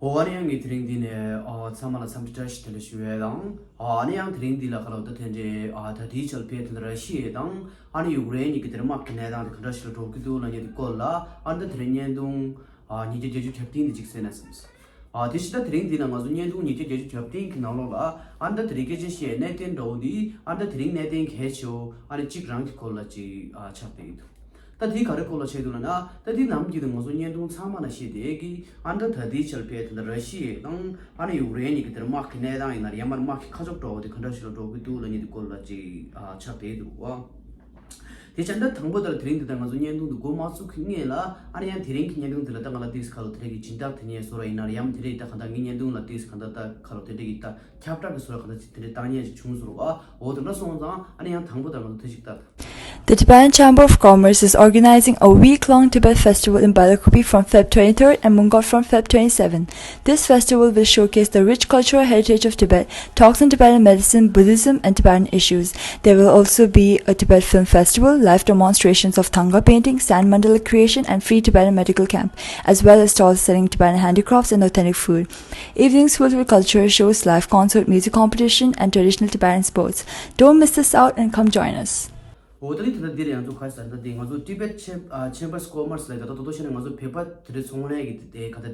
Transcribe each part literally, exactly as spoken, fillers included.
ཨོ་ཨ་ནི་ཡང་ངས་དེ་རིང་འདི་ནས་ཨ་ཚང་མ་ལ་འཚམས་འདྲི་བཀྲ་ཤིས་བདེ་ལེགས་ཞུ་ཡས་དང་། ཨ་ནི་ཡང་དེ་རིང་འདི་ལ་ཁ་ལོ་ད་དེ་འདྲའི་ཨ་ད་ལྟའི་ཆར་ཕེ་དེ་ལ་ར་ཤི་ཡ་དང་ཨ་ནི་ཡུཀ་རེན་གཉིས་ཀྱི་དེར་དམག་གི་གནས་སྟངས་དེ་ག་འདྲ་ཞིག་ལ་འགྲོ་གི་འདུག་ལབ་མཁན་དེ་སྐོར་ལ་ཨ་ནི་ད་དེ་རིང་བརྙན་ཐུང་ཨ་ཉིས་བརྒྱ་བརྒྱད་ཅུ་གྱ་བདུན་དེ་ཅིག་གསན་ན་བསམས། ཨ་དེ་ཕྱི་ད་དེ་རིང་འདི་ན་ང་ཚོ་བརྙན་ཐུང་ཉིས་བརྒྱ་བརྒྱད་ཅུ་གྱ་བདུན་གྱི་ནང་ལོགས་ལ་ཨ་ནི་ད་དེ་རིང་སྐད་ཆ་བཤད་གནད་དོན་འདྲ་བོ་འདི་ཨ་ནི་ད་དེ་རིང་གནད་དོན་གལ་ཆེ་བོ་ཨ་ནི་གཅིག་རང་གི་སྐོར་ལ་ཅིག་ཨ་ཆགས་བསྡད་ཀྱི་འདུག་ད་དེ་ག་རེ་སྐོར་ལ་བཤད་འདུག་ལབ་ན། ད་དེ་ནམ་རྒྱུན་དུ་ང་ཚོ་བརྙན་ཐུང་ཚང་མ་ན་བཤད་བསྡད་ཀྱི་ཨ་ནི་ད་ད་ལྟའི་ཆར་ཕེ་དེ་ད་ར་ཤི་ཡ་དང་ཨ་ནི་ཡུཀ་རེན་གཉིས་ཀྱི་དེར་དམག་གི་གནས་སྟངས་ཡིན་ན་རེད། ཡང་མར་དམག་གི་ཁ་ཕྱོགས་འདྲ་བོ་དེ་ག་འདྲ་ཞིག་ལ་འགྲོ་གི་འདུག་ལབ་མཁན་དེ་སྐོར་ལ་ཅིག་ཨ་ཆགས་བསྡད་འདུག་ཨ། དེ་བྱས་ན་དང་པོ་ད་ལ་དེ་རིང་འདི་ལྟར་ང་ཚོ་བརྙན་ཐུང་འདི་འགོ་མ་བཙུགས་ཀྱི་སྔོན་ལ་ཨ་ནི་ཡང་དེ་རིང་གི་བརྙན་ཐུང་འདི་ལ་ད་ང་ལ་ཏིག་ཁ་ལོ་དེ་རིང་གི་སྦྱིན་བདག་དེ་ཉན་བཟོ་ར་ཡིན་ན་རེད། ཡང་དེ་རིང་ད་ག་འདྲ་ངའི་བརྙན་ཐུང་ལ་ཏིག་ག་འདྲ་ད་ཁ་ལོ་དེ་འདྲ་གི་ད་ཁྱབ་བསྒྲགས་ཀྱི་བཟོ་ར་ག་འདྲ་ཅིག་དེ་འདྲ་བཏང་མཁན་ཅིག་བྱུང་ཟེར་བ། འོ་དེ་འདྲ་སོང་ཙང་ཨ་ནི་ཡང་དང་པོ་ད་ང་ཚོ་དེ་ཞིག་ལྟ། The Tibetan Chamber of Commerce is organizing a week-long Tibet festival in Bailakupi from Feb twenty-third and Mungkot from Feb twenty-seven. This festival will showcase the rich cultural heritage of Tibet, talks on Tibetan medicine, Buddhism, and Tibetan issues. There will also be a Tibet film festival, live demonstrations of Thangka painting, sand mandala creation, and free Tibetan medical camp, as well as stalls selling Tibetan handicrafts and authentic food. Evenings filled with cultural shows, live concert, music competition, and traditional Tibetan sports. Don't miss this out and come join us. འོ་ད་ནི་དེ་ལྟར་འདིར་ཡང་ཚོ་ཁ་ས་ད་དེ་ང་ཚོ་Tibet Cham- ཨ་Chambers Commerce ལ་ད་ད་ད་ད་ཤེས་ན་ང་ཚོ་བོད་པ་དེ་འདྲའི་ཚོང་ལས་ཀྱི་དེ་ག་ད་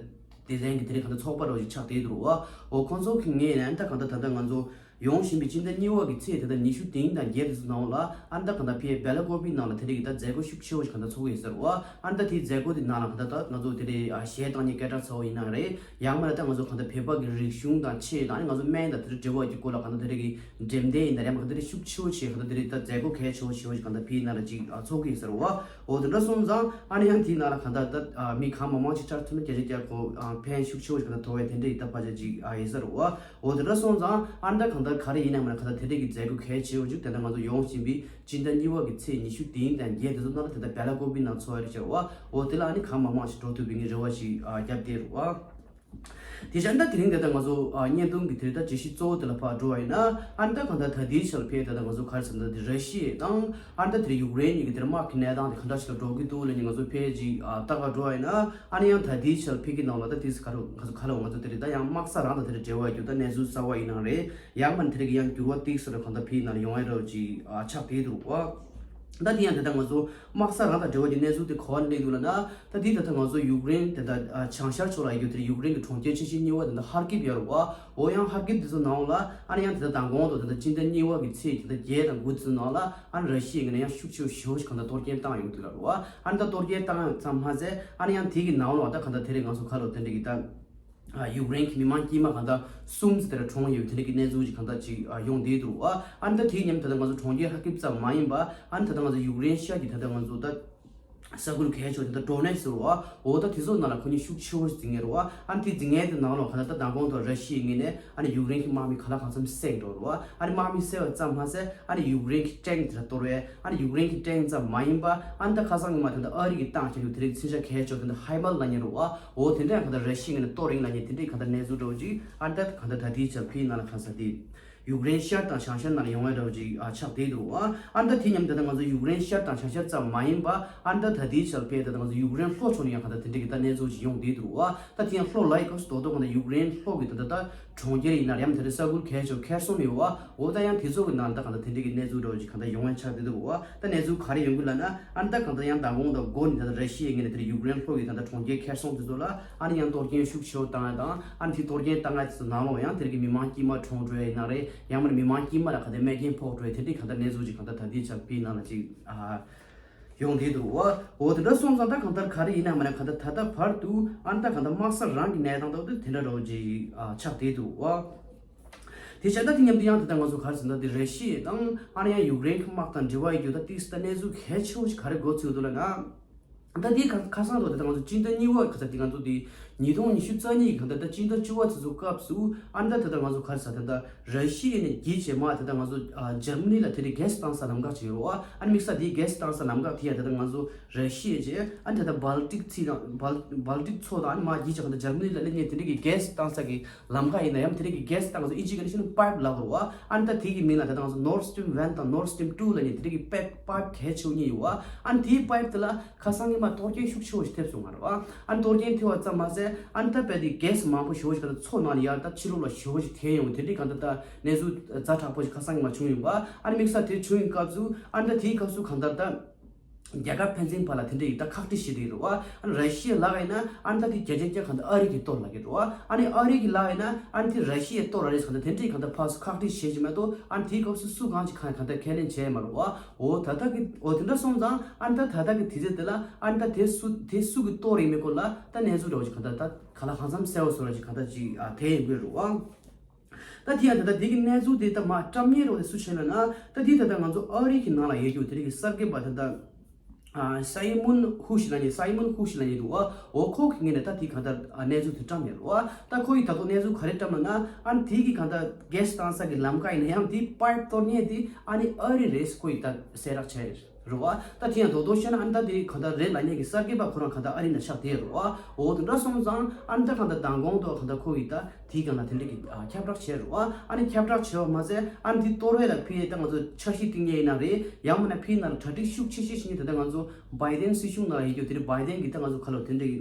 དེ་ལན་གྱི་དེ་རིང་ག་ད་ཚོགས་པ་རོགས་ཅིག་ཆགས་བསྡད་འདུག་རོ། འོ་ཁོང་ཚོ་གི་ངོས་ནས་ཨ་ནི་ད་ག་ད་ད་ད་ང་ཚོ་ཡོང་བཞིན་པའི་སྤྱི་ཟླ་གཉིས་པ་གི་ཚེས་དེ་ད་ཉི་ཤུ་བདུན་དང་བརྒྱད་དེ་ཚོ་ནང་ལ་ཨ་ནི་ད་ག་ད་ཕི་བེ་ལ་ཀོ་པི་ནང་ལ་དེ་རིང་གི་ད་མཛད་སྒོ་ཤུགས་ཆེ་བོ་ཞིག་ག་ད་ཚོགས་ཀྱི་ཡོད་ཟེར་རོ། ཨ་ནི་ད་དེའི་མཛད་སྒོ་དེ་ནང་ལ་ག་ད་ད་ང་ཚོ་དེ་རིང་ཨ་གཞས་བཏང་མཁན་སྐད་གྲགས་ཚ་བོ་ཡིན་ན་རེད། ཡང་མིན་ན་ད་ང་ཚོ་གང་ལྟར་བོད་པ་གི་རིག་གཞུང་དང་ཆོས་དང་ང་ཚོ་སྨན་དང་དེ་འདྲ་འབྲེལ་བ་ཡོད་ཀྱི་སྐོར་ལ་གང་ལྟར་དེ་འདྲ་གི་འགྲེམས་སྟོན་ཡིན་ན་རེད། མ་གང་ལྟར་ཤུགས་ཆེ་བོ་བྱས་གང་ལྟར་དེ་འདྲ་ད་མཛད་སྒོ་གལ་ཆེ་བོ་ཆེ་བོ་ཞིག་གང་ལྟར་བོད་ནང་ལ་ཅིག་ཨ་ཚོགས་ཀྱི་ཡོད་ཟེར་བ། འོ་དེ་འདྲ་སོང་ཙང་ཨ་ནི་ཡང་དེའི་ནང་ལ་གང་ལྟར་ད་ཨ་མི་གང་མང་མང་ཞིག་བཅར་ཐུབ་ན་བརྒྱ་ཆ་བརྒྱ་ཁོ་ཨ་ཕན་ཤུགས་ཆེ་བོ་ཞིག་གང་ལྟར་ཐོབ་པའི་དེ་འདྲ་ཡི་ད་ཕ་ཆ་ཅིག་ཨ་ཡོད་ཟེར་བ། འོ་དེ་འདྲ་སོང་ཙང་ཨ་ནི་ད་གང་ལྟར་ག་རེ་ཡིན་ན་མིན་ན་གང་ལྟར་དེ་འདྲ་གི་མཛད་སྒོ་གལ་ཆེ་བོ་ཅིག་དེ་འདྲ་ང་ཚོ་ཡོང་བཞིན་པའི་སྤྱི་ཟླ་གཉིས་པ་གི་ཚེས་ཉི་ཤུ་བདུན་དང་བརྒྱད་དེ་ཚོ་ནང་ལ་དེ་ལྟར་བེ་ལ་ཀོ་པི་ནང་ཚོགས་ཡ་རེད་ཟེར་བ། འོ་དེ་ལ་ཨ་ནི་གང་མང་མང་ཞིག་འགྲོ་ཐུབ་པའི་ངའི་རེ་བ་ཞིག་ཨ་བརྒྱབ་བསྡད་རེད་བ། དེ་བཞིན་ད་དེ་རིང་འདི་ལྟར་ང་ཚོ་ཨ་བརྙན་ཐུང་གི་དེ་ལྟར་བརྗོད་གཞི་གཙོ་བོ་དེ་ལ་ཕར་འགྲོ་བ་ཡིན་ན། ཨ་ནི་ད་གང་ལྟར་ད་ལྟའི་ཆར་ཕེ་ད་ལྟ་ང་ཚོ་ག་རེ་ཟེར་ན་ད་དེ་ར་ཤི་ཡ་དང་ཨ་ནི་ད་དེ་ཡུཀ་རེན་གཉིས་ཀྱི་དེར་དམག་གི་གནས་སྟངས་དེ་ག་འདྲ་ཞིག་ལ་འགྲོ་གི་འདུག་ལབ་ནས་ང་ཚོ་ཕེ་ཅིག་ཨ་ལྟ་ག་འགྲོ་བ་ཡིན་ན། ཨ་ནི་ཡང་ད་ལྟའི་ཆར་ཕེ་གི་ནང་ལ་ད་དེ་ག་རེ་ང་ཚོ་ག་ལ་ང་ཚོ་དེ་རེད། ད་ཡང་དམག་ས་རང་དང་དེ་རེད་འབྲེལ་བ་ཡོད་ད་གནས་ཚུལ་གསར་བ་ཡིན་ན་རེད། ཡང་མིན་དེ་རིང་གི་ཡང་འགྱུར་བ་ཏིག་སོ་རེ་གང་ལྟར་ཕི་ནང་ཡོང་ཡ་འདྲ་བོ་ཅིག་ཨ་ཆགས་བསྡད་འདུག་བ། ད་དེ་ཡང་དེ་ལྟར་ང་ཚོ་དམག་ས་རང་དང་འབྲེལ་བ་གྱི་གནས་ཚུལ་དེ་ག་པར་སླེབས་འདུག་ལབ་ན། ད་དེ་ད་ལྟ་ང་ཚོ་ཡུཀ་རེན་དེ་ད་ཨ་བྱང་ཤར་ཕྱོགས་ལ་ཡོད་རྒྱུ་དེ་ཡུཀ་རེན་གྱི་གྲོང་ཁྱེར་ཆེ་ཤོས་གཉིས་པ་དེ་ད་ཧར་ཀིབ་ཡོད་རེད་བ། འོ་ཡང་ཧར་ཀིབ་དེ་ཚོ་ནང་ལ་ཨ་ནི་ཡང་དེ་ད་མདང་དགོང་དུ་དེ་ད་སྤྱི་ཟླ་གཉིས་པ་གི་ཚེས་དེ་ད་བརྒྱད་དང་དགུ་ཚོ་ནང་ལ་ཨ་ནི་ར་ཤི་ཡའི་ངོས་ནས་ཡང་ཤུགས་ཆེ་བོ་ཞེ་པོ་ཞིག་གང་ལྟར་གཏོར་སྐྱོན་བཏང་ཡོང་གི་འདུག་ལབ་རེད་བ། ཨ་ནི་ད་གཏོར་སྐྱོན་བཏང་ཙམ་མ་ཟད་ཨ་ནི་ཡང་དེ་གི་ནང་ལ་ད་གང་ལྟར་དེ་རིང་ང་ཚོ་ག་ལ་དེ་འདྲ་གི་ད། ཡུཀ་རེན་གྱི་མི་མང་དཀྱུས་མ་གང་ལྟར་གསུམ་ཙམ་དེ་འདྲ་གྲོངས་ཡོད་དེ་འདྲ་གི་གནས་ཚུལ་ཅིག་གང་ལྟར་ཅིག་ཡོང་བསྡད་འདུག་བ། ཨ་ནི་ད་དེའི་མཉམ་ད་ལྟ་ང་ཚོ་གྲོང་ཁྱེར་ཧར་ཀིབ་ཙམ་མ་ཡིན་པ། ཨ་ནི་ད་ལྟ་ང་ཚོ་ཡུཀ་རེན་ཤར་གྱི་ད་ལྟ་ང་ཚོ་ད་ས་ཁུལ་གལ་ཆེ་བ་དེ་ད་ཌོ་ནེ་སི་རེད་བ། འོ་ད་དེ་ཚོ་ནང་ལ་ཁོ་གཉིས་ཤུགས་ཆེ་བོ་ཞིག་འཛིང་ངེས་རེད་བ། ཨ་ནི་དེ་འཛིང་ངེས་དེ་ནང་ལ་གང་ལྟར་ད་མདང་དགོང་དུ་ར་ཤི་ཡའི་ངོས་ནས་ཨ་ནི་ཡུཀ་རེན་གྱི་དམག་མི་ག་ལ་གང་འཚམ་བསད་འགྲོ་རེད་བ། ཨ་ནི་དམག་མི་བསད་པ་ཙམ་མ་ཟད་ཨ་ནི་ཡུཀ་རེན་གྱི་ཊེང་དེ་ད་གཏོར་བས། ཨ་ནི་ཡུཀ་རེན་གྱི་ཊེང་ཙམ་མ་ཡིན་པ། ཨ་ནི་ད་ཁ་སང་ཉི་མ་དེ་ད་ཨ་རི་གི་ཏང་ཆེན་པོ་དེ་རིང་མཚོན་ཆ་གལ་ཆེ་བ་དེ་ད་ཧའི་མར་ལབ་མཁན་རེད་བ། འོ་དེ་འདྲ་ཡང་གང་ལྟར་ར་ཤི་ཡའི་ངོས་ནས་གཏོར་རིང་ལབ་མཁན་དེ་འདྲའི་གང་ལྟར་གནས་ཚུལ་འདྲ་བོ་ཅིག་ཨ་ནི་ད་གང་ལྟར་ད་ལྟའི་ཆར་ཕི་ནང་ལ་གང་ས་དེ་ཡུཀ་རེན་ཤར་དང་བྱང་ཤར་ནང་ལ་ཡོང་བའི་འདྲ་བོ་ཅིག་ཨ་ཆགས་བསྡད་འདུག་བ། ཨ་ནི་ད་དེ་མཉམ་དུ་ད་ལྟ་ང་ཚོ་ཡུཀ་རེན་ཤར་དང་བྱང་ཤར་ཙམ་མ་ཡིན་པ། ཨ་ནི་ད་ད་ལྟའི་ཆར་ཕི་ད་ལྟ་ང་ཚོ་ཡུཀ་རེན་ལྷོ་ཕྱོགས་ནས་ཡང་གང་ལྟར་དེ་འདྲའི་གི་ད་གནས་ཚུལ་ཅིག་ཡོང་བསྡད་འདུག་བ། ད་དེ་ཡང་ལྷོ་ལ་ཡི་སྐབས་སུ་རྡོག་རྡོག་གང་ལྟར་ཡུཀ་རེན་ལྷོ་གི་ད་ལྟ་ད་གྲོང་ཁྱེར་ཡིན་ན་རེད། ཡང་དེ་འདྲའི་ས་ཁུལ་གལ་ཆེ་བ་ཁེར་སོང་ནས་ཡོད་བ། འོ་ད་ཡང་དེ་ཚོ་གི་ནང་ལ་ད་གང་ལྟར་དེ་འདྲའི་གི་གནས་ཚུལ་འདྲ་བོ་ཅིག་གང་ལྟར་ཡོང་བའི་ཆགས་བསྡད་འདུག་བ། ད་གནས་ཚུལ་ག་རེ་ཡོང་གི་ལབ་ན། ཨ་ནི་ད་གང་ལྟར་ཡང་མདང་དགོང་དང་འགོ་ནས་ད་ལྟ་ར་ཤི་ཡའི་ངོས་ནས་དེ་ཡུཀ་རེན་ལྷོ་ཡི་ད་ལྟ་གྲོང་ཁྱེར་ཁེར་སོང་དེ་ཚོ་ལ་ཨ་ནི་ཡང་གཏོར་སྐྱོན་ཤུགས་ཆེ་བོ་བཏང་ཡ་དང་། ཨ་ནི་དེ་གཏོར་སྐྱོན་བཏང་ཡ་དེ་ཚོ་ནང་ལོགས་ཡང་དེ་རིགས་ཀྱི་མི་མང་དཀྱུས་མ་གྲོངས་འགྲོ་ཡ་ཡིན་ན་རེད། ཡང་མིན་མི་མང་དཀྱུས་མ་ལ་ག་དེ་རྨས་སྐྱོན་ཕོག་འགྲོ་ཡ་དེ་འདྲའི་གང་ལྟར་གནས་ཚུལ་ཅིག་གང་ལྟར་ད་ལྟའི་ཆར་ཕི་ནང་ལ་ཅིག་ཨ་ཡོང་བསྡད་འདུག་བ། འོ་དེ་འདྲ་སོང་ཙང་ད་གང་ལྟར་ག་རེ་ཡིན་ན་མིན་ན་གང་ལྟར་ད་ལྟ་བར་དུ་ཨ་ནི་ད་གང་ལྟར་དམག་ས་རང་གི་གནས་སྟངས་ད་དེ་འདྲ་འདྲ་བོ་ཅིག་ཨ་ཆགས་བསྡད་འདུག་བ། དེ་བྱས་ད་དེ་མཉམ་དུ་ཡང་དེ་ལྟར་ང་ཚོ་ག་རེ་ཟེར་ན་དེ་ར་ཤི་ཡ་དང་ཨ་ནི་ཡང་ཡུཀ་རེན་གྱི་དམག་དང་འབྲེལ་བ་ཡོད་རྒྱུ་ད་ཏིག་ཙམ་ད་གནས་ཚུལ་གལ་ཆེ་བོ་ཞིག་ག་རེ་འགོ་ཚུགས་འདུག་ལབ་ན། ད་དེ་ཁ་ཁ་སང་དུ་དེ་ལྟར་ང་ཚོ་སྤྱི་ཟླ་གཉིས་པ་ག་ཚ་དེ་ང་ཚོ་དེ་ཉིས་སྟོང་ཉི་ཤུ་རྩ་གཉིས་ཀྱི་གང་ལྟར་ད་སྤྱི་ཟླ་བཅུ་པ་ཚོ་ཚོ་སྐབས་སུ་ཨ་ནི་ད་དེ་ལྟར་ང་ཚོ་ག་རེ་ཟེར་ད་ལྟ་ར་ཤི་ཡ་ནས་བརྒྱུད་བྱས་མ་དེ་ལྟར་ང་ཚོ་ཨ་འཇར་མ་ནི་ལ་དེ་རིང་གྷེ་སི་བཏང་ས་ལམ་ཁ་ཅིག་ཡོད་རེད་བ། ཨ་ནི་དམིགས་བསལ་དེའི་གྷེ་སི་བཏང་ས་ལམ་ཁ་དེ་ཡང་དེ་ལྟར་ང་ཚོ་ར་ཤི་ཡ་བྱས་ཨ་ནི་ད་ལྟ་སྦལ་ཊིག་ཚིག་དང་སྦལ་སྦལ་ཊིག་མཚོ་དང་ཨ་ནི་མ་བརྒྱུད་བྱས་གང་ལྟར་འཇར་མ་ནི་ལ་སླེབས་མཁན་དེ་འདྲ་གི་གྷེ་སི་བཏང་ས་གི་ལམ་ཁ་ཡིན་ན་ཡང་དེ་འདྲ་གི་གྷེ་སི་བཏང་ས་ཨིན་ཇི་ག་ནས་བཤད་ན་པའིབ་ལབ་དགོས་རེད་བ། ཨ་ནི་ད་དེ་གི་མིང་ལ་ད་ལྟ་ང་ཚོ་Nord Stream one དང་Nord Stream two ལབ་ནས་དེ་འདྲ་གི་པའིབ་པའིབ་གལ་ཆེ་བོ་གཉིས་ཡོད་བ། ཨ་ནི་དེའི་པའིབ་དེ་ལ་ཁ་སང་གི་ གཏོར་སྐྱོན་ཤུགས་ཆེ་བོ་ཞིག་ཐེབས་སོང་ང་རེད་བ། ཨ་ནི་གཏོར་སྐྱོན་ཐེབས་པ་ཙམ་མ་ཟད་ཨ་ནི་ད་རྦད་དེ་གྷེ་སི་མང་པོ་ཞེ་པོ་ཞིག་ག་ད་མཚོ་ནང་ལ་ཡར་ད་ཕྱི་ལོགས་ལ་ཞེ་པོ་ཞིག་ཐོན་ཡོང་། དེ་འདྲའི་ག་ད་ད་གནས་ཚུལ་ཛ་དྲག་པོ་ཞིག་ཁ་སང་ཉི་མ་བྱུང་ཡོད་པ། ཨ་ནི་དམིགས་བསལ་དེ་བྱུང་བའི་སྐབས་སུ་ཨ་ནི་ད་དེའི་སྐབས་སུ་གང་ལྟར་ད་རྒྱལ་ཁབ་ཕན་ཚུན་བར་ལ་དེ་འདྲ་ཡིག་ད་ཁག་དཀྲི་བྱེད་དེ་རེད་བ། ཨ་ནི་ར་ཤི་ཡ་ལབ་ཡིན་ན་ཨ་ནི་ད་དེ་རྒྱལ་ཆེན་རྒྱལ་ཁབ་ད་ཨ་རི་གིས་གཏོར་ལབ་ཀྱི་རེད་བ། ཨ་ནི་ཨ་རི་གིས་ལབ་ཡིན་ན་ཨ་ནི་དེ་ར་ཤི་ཡས་གཏོར་ར་རེད་ཟེར་གང་ལྟར་དེ་འདྲ་ཡིག་གང་ལྟར་ཕར་ཚུར་ཁག་དཀྲི་བྱེད་ཀྱི་མ་གཏོགས་ཨ་ནི་དེའི་སྐབས་སུ་སུ་གང་ཅིག་གང་གང་ལྟར་ཁས་ལེན་བྱས་མ་རེད་བ། འོ་ད་ལྟ་གི་འོ་དེ་འདྲ་སོང་ཙང་ཨ་ནི་ད་ད་ལྟ་གི་དུས་ཚོད་དེ་ལ་ཨ་ནི་ད་དེ་སུ་དེ་སུ་གིས་གཏོར་ཡིན་མིན་སྐོར་ལ་ད་གནས་ཚུལ་འདྲ་བོ་ཅིག་གང་ལྟར་ད་ག་ལ་གང་འཚམ་གསལ་བོ་བཟོ་འདྲ་ཅིག་གང་ལྟར་ཅིག་ཨ་དེ་ཡིན་དགོས་རེད་བ། ད་དེ་ཡང་ད་ལྟ་དེ་གི་གནས་ཚུལ་དེ་ད་མ་བཀྲམ་མཁན་རོགས་དེ་སུ་བྱས་ལབ་ན། ད་དེ་ད་ལྟ་ང་ཚོ་ཨ་རི་གི་ནང་ལ་ཡོད་རྒྱུ་དེ་རིགས་ཀྱི་གསར་འགོད་པ་ད་ལྟ་ཨ་སའི་མོན་ཧུ་ཤི་ལབ་མཁན་སའི་མོན་ཧུ་ཤི་ལབ་མཁན་འདུག་བ། འོ་ཁོ་གི་ངོས་ནས་ད་དེ་ག་ད་ཨ་གནས་ཚུལ་དེ་བཀྲམ་ཡོད་རེད་བ། ད་ཁོ་ཡིས་ད་དུང་གནས་ཚུལ་ག་རེ་བཀྲམ་ལབ་ན། ཨ་ནི་དེ་གི་ག་ད་གྷེ་སི་བཏང་ས་གི་ལམ་ཁ་ཡིན་ན་ཡང་དེ་པའིབ་གཏོར་མཁན་དེ་ཨ་ནི་ཨ་རི་རེད་ཟེར་ཁོ་ཡིས་ད་གསལ་བསྒྲགས་བྱས་ཡོད་རེད་བ། ད་དེ་ཡང་རྡོག་རྡོག་བཤད་ན་ཨ་ནི་ད་དེ་ག་ད་རེད་ལབ་མཁན་གྱི་གསར་འགོད་པ་ཁོ་རང་ག་ད་ཨ་རི་ནང་ཆགས་བསྡད་ཡོད་རེད་བ། འོ་དེ་འདྲ་སོང་ཙང་ཨ་ནི་ད་ག་ད་མདང་དགོང་དུ་ག་ད་ཁོ་ཡིས་ད། དེའི་སྒང་ལ་དེ་འདྲ་གི་ཨ་ཁྱབ་བསྒྲགས་བྱས་རེད་བ། ཨ་ནི་ཁྱབ་བསྒྲགས་བྱས་པ་མ་ཟད་ཨ་ནི་དེ་གཏོར་བས་ལ་ཕི་ཡས་ད་ང་ཚོ་འཆར་གཞི་བཏིང་ཡས་ཡིན་ན་རེད། ཡང་མིན་ན་ཕི་ཡས་ནང་ལ་གྲ་སྒྲིག་ཤུགས་ཆེ་ཤོས་ཤིག་ནི་ད་ལྟ་ང་ཚོ་བྷའི་ཌེན་སྲིད་གཞུང་ནང་ལ་ཡོད་རྒྱུ་དེ་འདྲ་བྷའི་ཌེན་གི་ད་ང་ཚོ་ག་ལ་དེ་འདྲ་གི་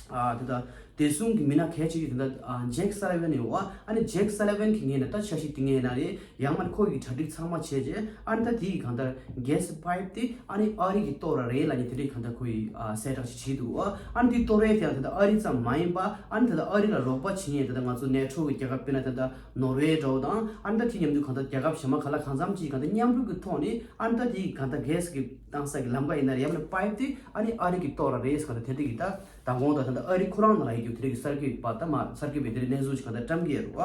ཨ་ད་ལྟ་བདེ་སྲུང་གི་མི་སྣ་གལ་ཆེ་ཤོས་དེ་འདྲ་ཨ་ཇེག་སཱ་ལི་ཝན་ཡོད་བ། ཨ་ནི་ཇེག་སཱ་ལི་ཝན་གི་ངོས་ནས་ད་འཆར་གཞི་བཏིང་ཡས་ཡིན་ན་རེད། ཡང་མིན་ཁོ་ཡི་གྲ་སྒྲིག་ཚང་མ་བྱས་རྗེས་ཨ་ནི་ད་དེ་ཡི་གང་ལྟར་གྷེ་སི་པའིབ་དེ་ཨ་ནི་ཨ་རི་གི་གཏོར་ར་རེད་ལབ་ནས་དེ་འདྲའི་གང་ལྟར་ཁོ་ཡི་ཨ་གསལ་བསྒྲགས་ཤིག་བྱས་འདུག་བ། ཨ་ནི་དེ་གཏོར་རའི་དེ་ཡང་དེ་ལྟར་ཨ་རི་ཙམ་མ་ཡིན་པ་ཨ་ནི་དེ་ལྟར་ཨ་རི་ལ་རོགས་པ་བྱེད་མཁན་དེ་ལྟར་ང་ཚོ་ནེ་ཊོ་གི་རྒྱལ་ཁབ་དཔེར་ན་དེ་ལྟར་ནོར་ཝེ་འདྲ་བོ་དང་ཨ་ནི་ད་དེ་མཉམ་དུ་གང་ལྟར་རྒྱལ་ཁབ་གཞན་མ་ག་ལ་གང་འཚམ་ཅིག་གང་ལྟར་མཉམ་རུབ་ཀྱི་ཐོག་ནས་ཨ་ནི་ད་དེ་གང་ལྟར་གྷེ་སི་གི་བཏང་ས་གི་ལམ་ཁ་ཡིན་ན་རེད། ཡང་ན་པའིབ་དེ་ཨ་ནི་ཨ་རི་གི་གཏོར་ར་རེད་གང་ལྟར་དེ་འདྲ་གི་ད་མདང་དགོང་དང་དེ་ལྟར་ཨ་རི་ཁོ་རང་ནང་ལ་ཡོད་རྒྱུ་དེ་འདྲ་གི་གསར་འགོད་པ་ད་མ་གསར་འགོད་པས་དེ་འདྲ་གནས་ཚུལ་ཞིག་གང་ལྟར་བཀྲམ་གི་ཡོད་རེད་བ།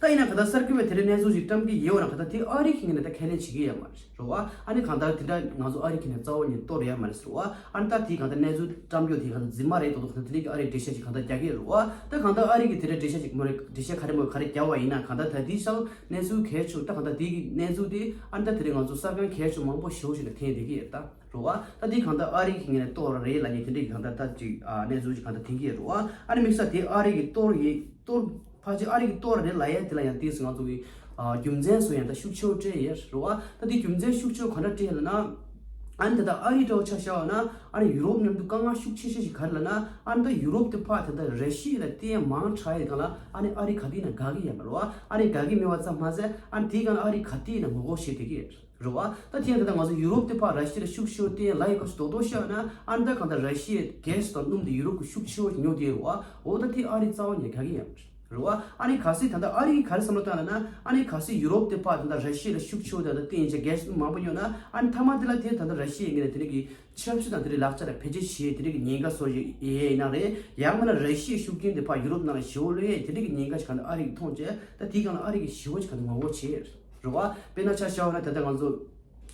ད་ཡིན་ན་ག་ད་གསར་འགོད་པས་དེ་འདྲའི་གནས་ཚུལ་ཞིག་བཀྲམ་གྱི་ཡོད་ན་ག་ད་དེ་ཨ་རི་གི་ངོས་ནས་ད་ཁས་ལེན་བྱེད་ཀྱི་ཡོད་མ་རེད་རེད་བ། ཨ་ནི་གང་ལྟར་དེ་འདྲ་ང་ཚོ་ཨ་རི་གི་ནས་རྩ་བ་ནས་གཏོར་ཡོད་མ་རེད་ཟེར་བ། ཨ་ནི་ད་དེ་གང་ལྟར་གནས་ཚུལ་བཀྲམ་རྒྱུ་དེ་གང་ལྟར་རྫུན་མ་རེད་མདོག་མདོག་གང་ལྟར་དེ་འདྲའི་གི་ཨ་རི་འགྲེལ་བཤད་ཅིག་གང་ལྟར་རྒྱག་གི་ཡོད་རེད་བ། ད་གང་ལྟར་ཨ་རི་གི་དེ་འདྲ་འགྲེལ་བཤད་ཅིག་མ་རེད། འགྲེལ་བཤད་ག་རེ་མོ་ག་རེ་རྒྱག་པ་ཡིན་ན་གང་ལྟར་ད་དེའི་ཤག་གནས་ཚུལ་གལ་ཆེ་ཤོས་ད་གང་ལྟར་དེ་གི་གནས་ཚུལ་དེ་ཨ་ནི་ད་དེ་རིང་ང་ཚོ་གསར་ཁང་གལ་ཆེ་མང་པོ་ཞེ་པོ་ཞིག་ལ་ཐོན་བསྡད་ཀྱི་ཡོད་ད། རེད་བ། ད་དེ་གང་ལྟར་ཨ་རི་གི་ངོས་ནས་གཏོར་ར་རེད་ལབ་མཁན་དེ་འདྲའི་གང་ལྟར་ད་ཅིག་ཨ་གནས་ཚུལ་ཅིག་གང་ལྟར་ཐོན་གྱི་ཡོད་རེད་བ། ཨ་ནི་དམིགས་བསལ་དེ་ཨ་རི་གི་གཏོར་ཡིན་གཏོར་ཕལ་ཆེར་ཨ་རི་གི་གཏོར་ར་རེད་ལབ་ཡས་དེ་ལ་ཡང་ཏོག་ཙམ་ང་ཚོ་གི་ཨ་རྒྱུ་མཚན་སུ་ཡང་ད་ཤུགས་ཆེ་བོ་སྤྲད་ཡོད་རེད་བ། ད་དེ་རྒྱུ་མཚན་ཤུགས་ཆེ་བོ་ག་འདྲ་སྤྲད་ལབ་ན། ཨ་ནི་ད་ལྟ་ཨ་རི་འདྲ་བོ་ཆ་བཞག་པ་ན་ཨ་ནི་ཡུ་རོབ་མཉམ་དུ་དཀའ་ངལ་ཤུགས་ཆེ་ཤོས་ཤིག་ག་རེ་ལབ་ན། ཨ་ནི་ད་ཡུ་རོབ་དེ་ཕར་ད་ལྟ་ར་ཤི་ཡ་ལ་བརྟེན་མང་དྲགས་ཡོད་སྒང་ལ་ཨ་ནི་ཨ་རི་ག་དུས་ཡིན་ན་དགའ་གི་ཡོད་མ་རེད་བ། ཨ་ནི་དགའ་གི་མེད་པ་ཙམ་མ་ཟད་ཨ་ནི་དེའི་སྒང་ལ་ཨ་རི་ག་དུས་ཡིན་ན་ངོ་རྒོལ་བྱེད་བསྡད་ཀྱི་ཡོད་རེད་བ། ད་དེ་ཡང་ད་ལྟ་ང་ཚོ་ཡུ་རོབ་དེ་ཕར་ར་ཤི་ཡ་ལ་ཤུགས་ཆེ་བོ་བརྟེན་ལབ་ཡོད་སྐབས་སུ་རྡོག་རྡོག་བཤད་ན་ཨ་ནི་ད་གང་ལྟར་ར་ཤི་ཡའི་གྷེ་སི་དང་སྣུམ་དེ་ཡུ་རོབ་ཀྱིས་ཤུགས་ཆེ་བོ་ཉོ་བསྡད་ཡོད་རེད་བ། འོ་ད་དེ་ཨ་རི་རྩ་བ་ནས་དགའ་གི་ཡོད་མ་རེད་བ། ཨ་ནི་གལ་སྲིད་ད་ལྟ་ཨ་རི་གིས་ག་རེ་བསམ་བློ་བཏང་ལབ་ན། ཨ་ནི་གལ་སྲིད་ཡུ་རོབ་དེ་ཕར་ད་ལྟ་ར་ཤི་ཡ་ལ་ཤུགས་ཆེ་བོ་ད་ལྟ་བརྟེན་བྱས་གྷེ་སི་མང་པོ་ཉོ་ན་ཨ་ནི་མཐའ་མ་དེ་ལ་དེ་ད་ལྟ་ར་ཤི་ཡའི་ངོས་ནས་དེ་འདྲ་གི་ཆབ་སྲིད་དང་དེ་འདྲའི་ལག་ཆ་ལ་བེད་སྤྱོད་བྱེད་ཡས་དེ་འདྲ་གི་ཉེན་ཁ་བཟོ་ཡས་ཡིན་ན་རེད། ཡང་མིན་ན་ར་ཤི་ཡའི་ཤུགས་རྐྱེན་དེ་ཕར་ཡུ་རོབ་ནང་ལ་ཞེ་པོ་སླེབས་ཡས་དེ་འདྲ་གི་ཉེན་ཁ་ཞིག་གང་ལྟར་ཨ་རི་གིས་མཐོང་བྱས། ད་དེའི་སྒང་ལ་ཨ་རི་གིས་ཞེ་པོ་ཅིག་གང་ལྟར་ངོ་རྒོལ་བྱས་རེད་བ། དཔེར་ན་ཆ་བཞག་པ་ན་ད་ལྟ་ང་ཚོ་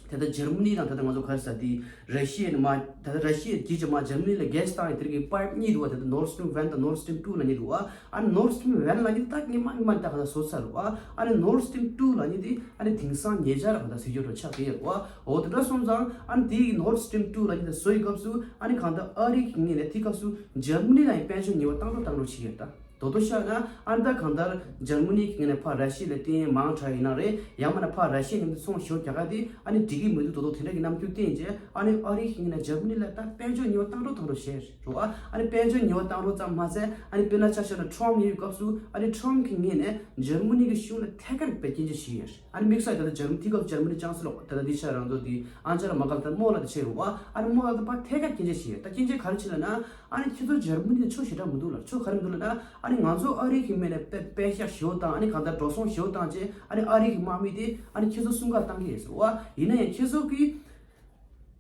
ད་ལྟ་འཇར་མ་ནི་དང་ད་ལྟ་ང་ཚོ་ག་རེ་ཟེར་དེ་ར་ཤི་ཡ་ནས་མར་ད་ལྟ་ར་ཤི་ཡ་གིས་ཀྱི་མར་འཇར་མ་ནི་ལ་གྷེ་སི་བཏང་ཡས་དེ་འདྲ་གི་པའིབ་གཉིས་འདུག་བ། ད་ལྟ་Nord Stream one་དང་Nord Stream two་ལབ་མཁན་འདུག་བ། ཨ་ནི་Nord Stream one་ལབ་མཁན་དེ་ད་སྔོན་མ་སྔོན་མ་ད་གང་ལྟར་བཟོ་ཚར་རེད་བ། ཨ་ནི་Nord Stream two་ལབ་མཁན་དེ་ཨ་ནི་དེང་སང་ཉེ་ཆར་གང་ལྟར་ཟེར་རྒྱུ་འདྲ་ཆགས་བསྡད་ཡོད་རེད་བ། འོ་དེ་འདྲ་སོང་ཙང་ཨ་ནི་དེའི་Nord Stream two་ལབ་མཁན་དེ་བཟོ་ཡི་སྐབས་སུ་ཨ་ནི་གང་ལྟར་ཨ་རི་གི་ངོས་ནས་དེའི་སྐབས་སུ་འཇར་མ་ནི་ལ་ཡང་དཔལ་འབྱོར་ཉེས་པ་བཏང་འགྲོ་བཏང་འགྲོ་བྱེད་ཡོད་ད། རྡོག་རྡོག་བཤད་ན་ཨ་ནི་ད་གང་ལྟར་འཇར་མ་ནི་གི་ངོས་ནས་ཕར་ར་ཤི་ཡ་ལ་བརྟེན་མང་དྲགས་ཡིན་ན་རེད། ཡང་མིན་ན་ཕར་ར་ཤི་ཡ་མཉམ་དུ་ཚོང་ཞེ་པོ་རྒྱག་ག་དེ་ཨ་ནི་འགྲིག་གི་མི་འདུག་རྡོག་རྡོག་དེ་འདྲ་གི་རྣམ་འགྱུར་བསྟན་རྗེས་ཨ་ནི་ཨ་རི་གི་ངོས་ནས་འཇར་མ་ནི་ལ་ད་དཔལ་འབྱོར་ཉེས་པ་བཏང་འགྲོ་བཏང་འགྲོ་བྱས་རེད་བ། ཨ་ནི་དཔལ་འབྱོར་ཉེས་པ་བཏང་འགྲོ་ཙམ་མ་ཟད་ཨ་ནི་དཔེར་ན་ཆ་བཞག་ན་ཁྲོམ་ཡོད་སྐབས་སུ་ཨ་ནི་ཁྲོམ་གི་ངོས་ནས་འཇར་མ་ནི་གི་གཞུང་ལ་ཐད་ཀར་སྐྱོན་བརྗོད་བྱས་ཡོད་རེད། ཨ་ནི་དམིགས་བསལ་ད་ལྟ་འཇར་མ་དེའི་སྐབས་འཇར་མ་ནི་ཅང་སི་ལོ་ད་ལྟ་འདི་ཆ་རང་ཚོ་དེ་ཨང་ཅེ་ལ་མར་ཀལ་དང་རྨོ་ལ་དེ་བྱས་ཡོད་བ། ཨ་ནི་རྨོ་ལ་དེ་ཕར་ཐད་ཀར་སྐྱོན་བརྗོད་བྱས་ཡོད། ད་སྐྱོན་བརྗོད་ག་རེ་བྱས་ལབ་ན། ཨ་ནི་ཁྱེད་ཚོ་འཇར་མ་ནི་ནས་ཕྱོགས་ཞེ་དྲག་མི་འདུག་ལ། ཕྱོགས་ག་རེ་མི་འདུག་ལབ་ན། ཨ་ནི་ང་ཚོ་ཨ་རི་གི་མི་ནས་དཔེ་དཔེ་ཤག་ཞེ་པོ་བཏང་། ཨ་ནི་གང་ལྟར་འགྲོ་སོང་ཞེ་པོ་བཏང་བྱས་ཨ་ནི་ཨ་རི་གི་དམག་མི་དེ་ཨ་ནི་ཁྱེད་ཚོ་སྲུང་སྐར་བཏང་གི་ཡོད་ཟེར་བ། ཡིན་ན་ཡང་ཁྱེད་ཚོ་གིས་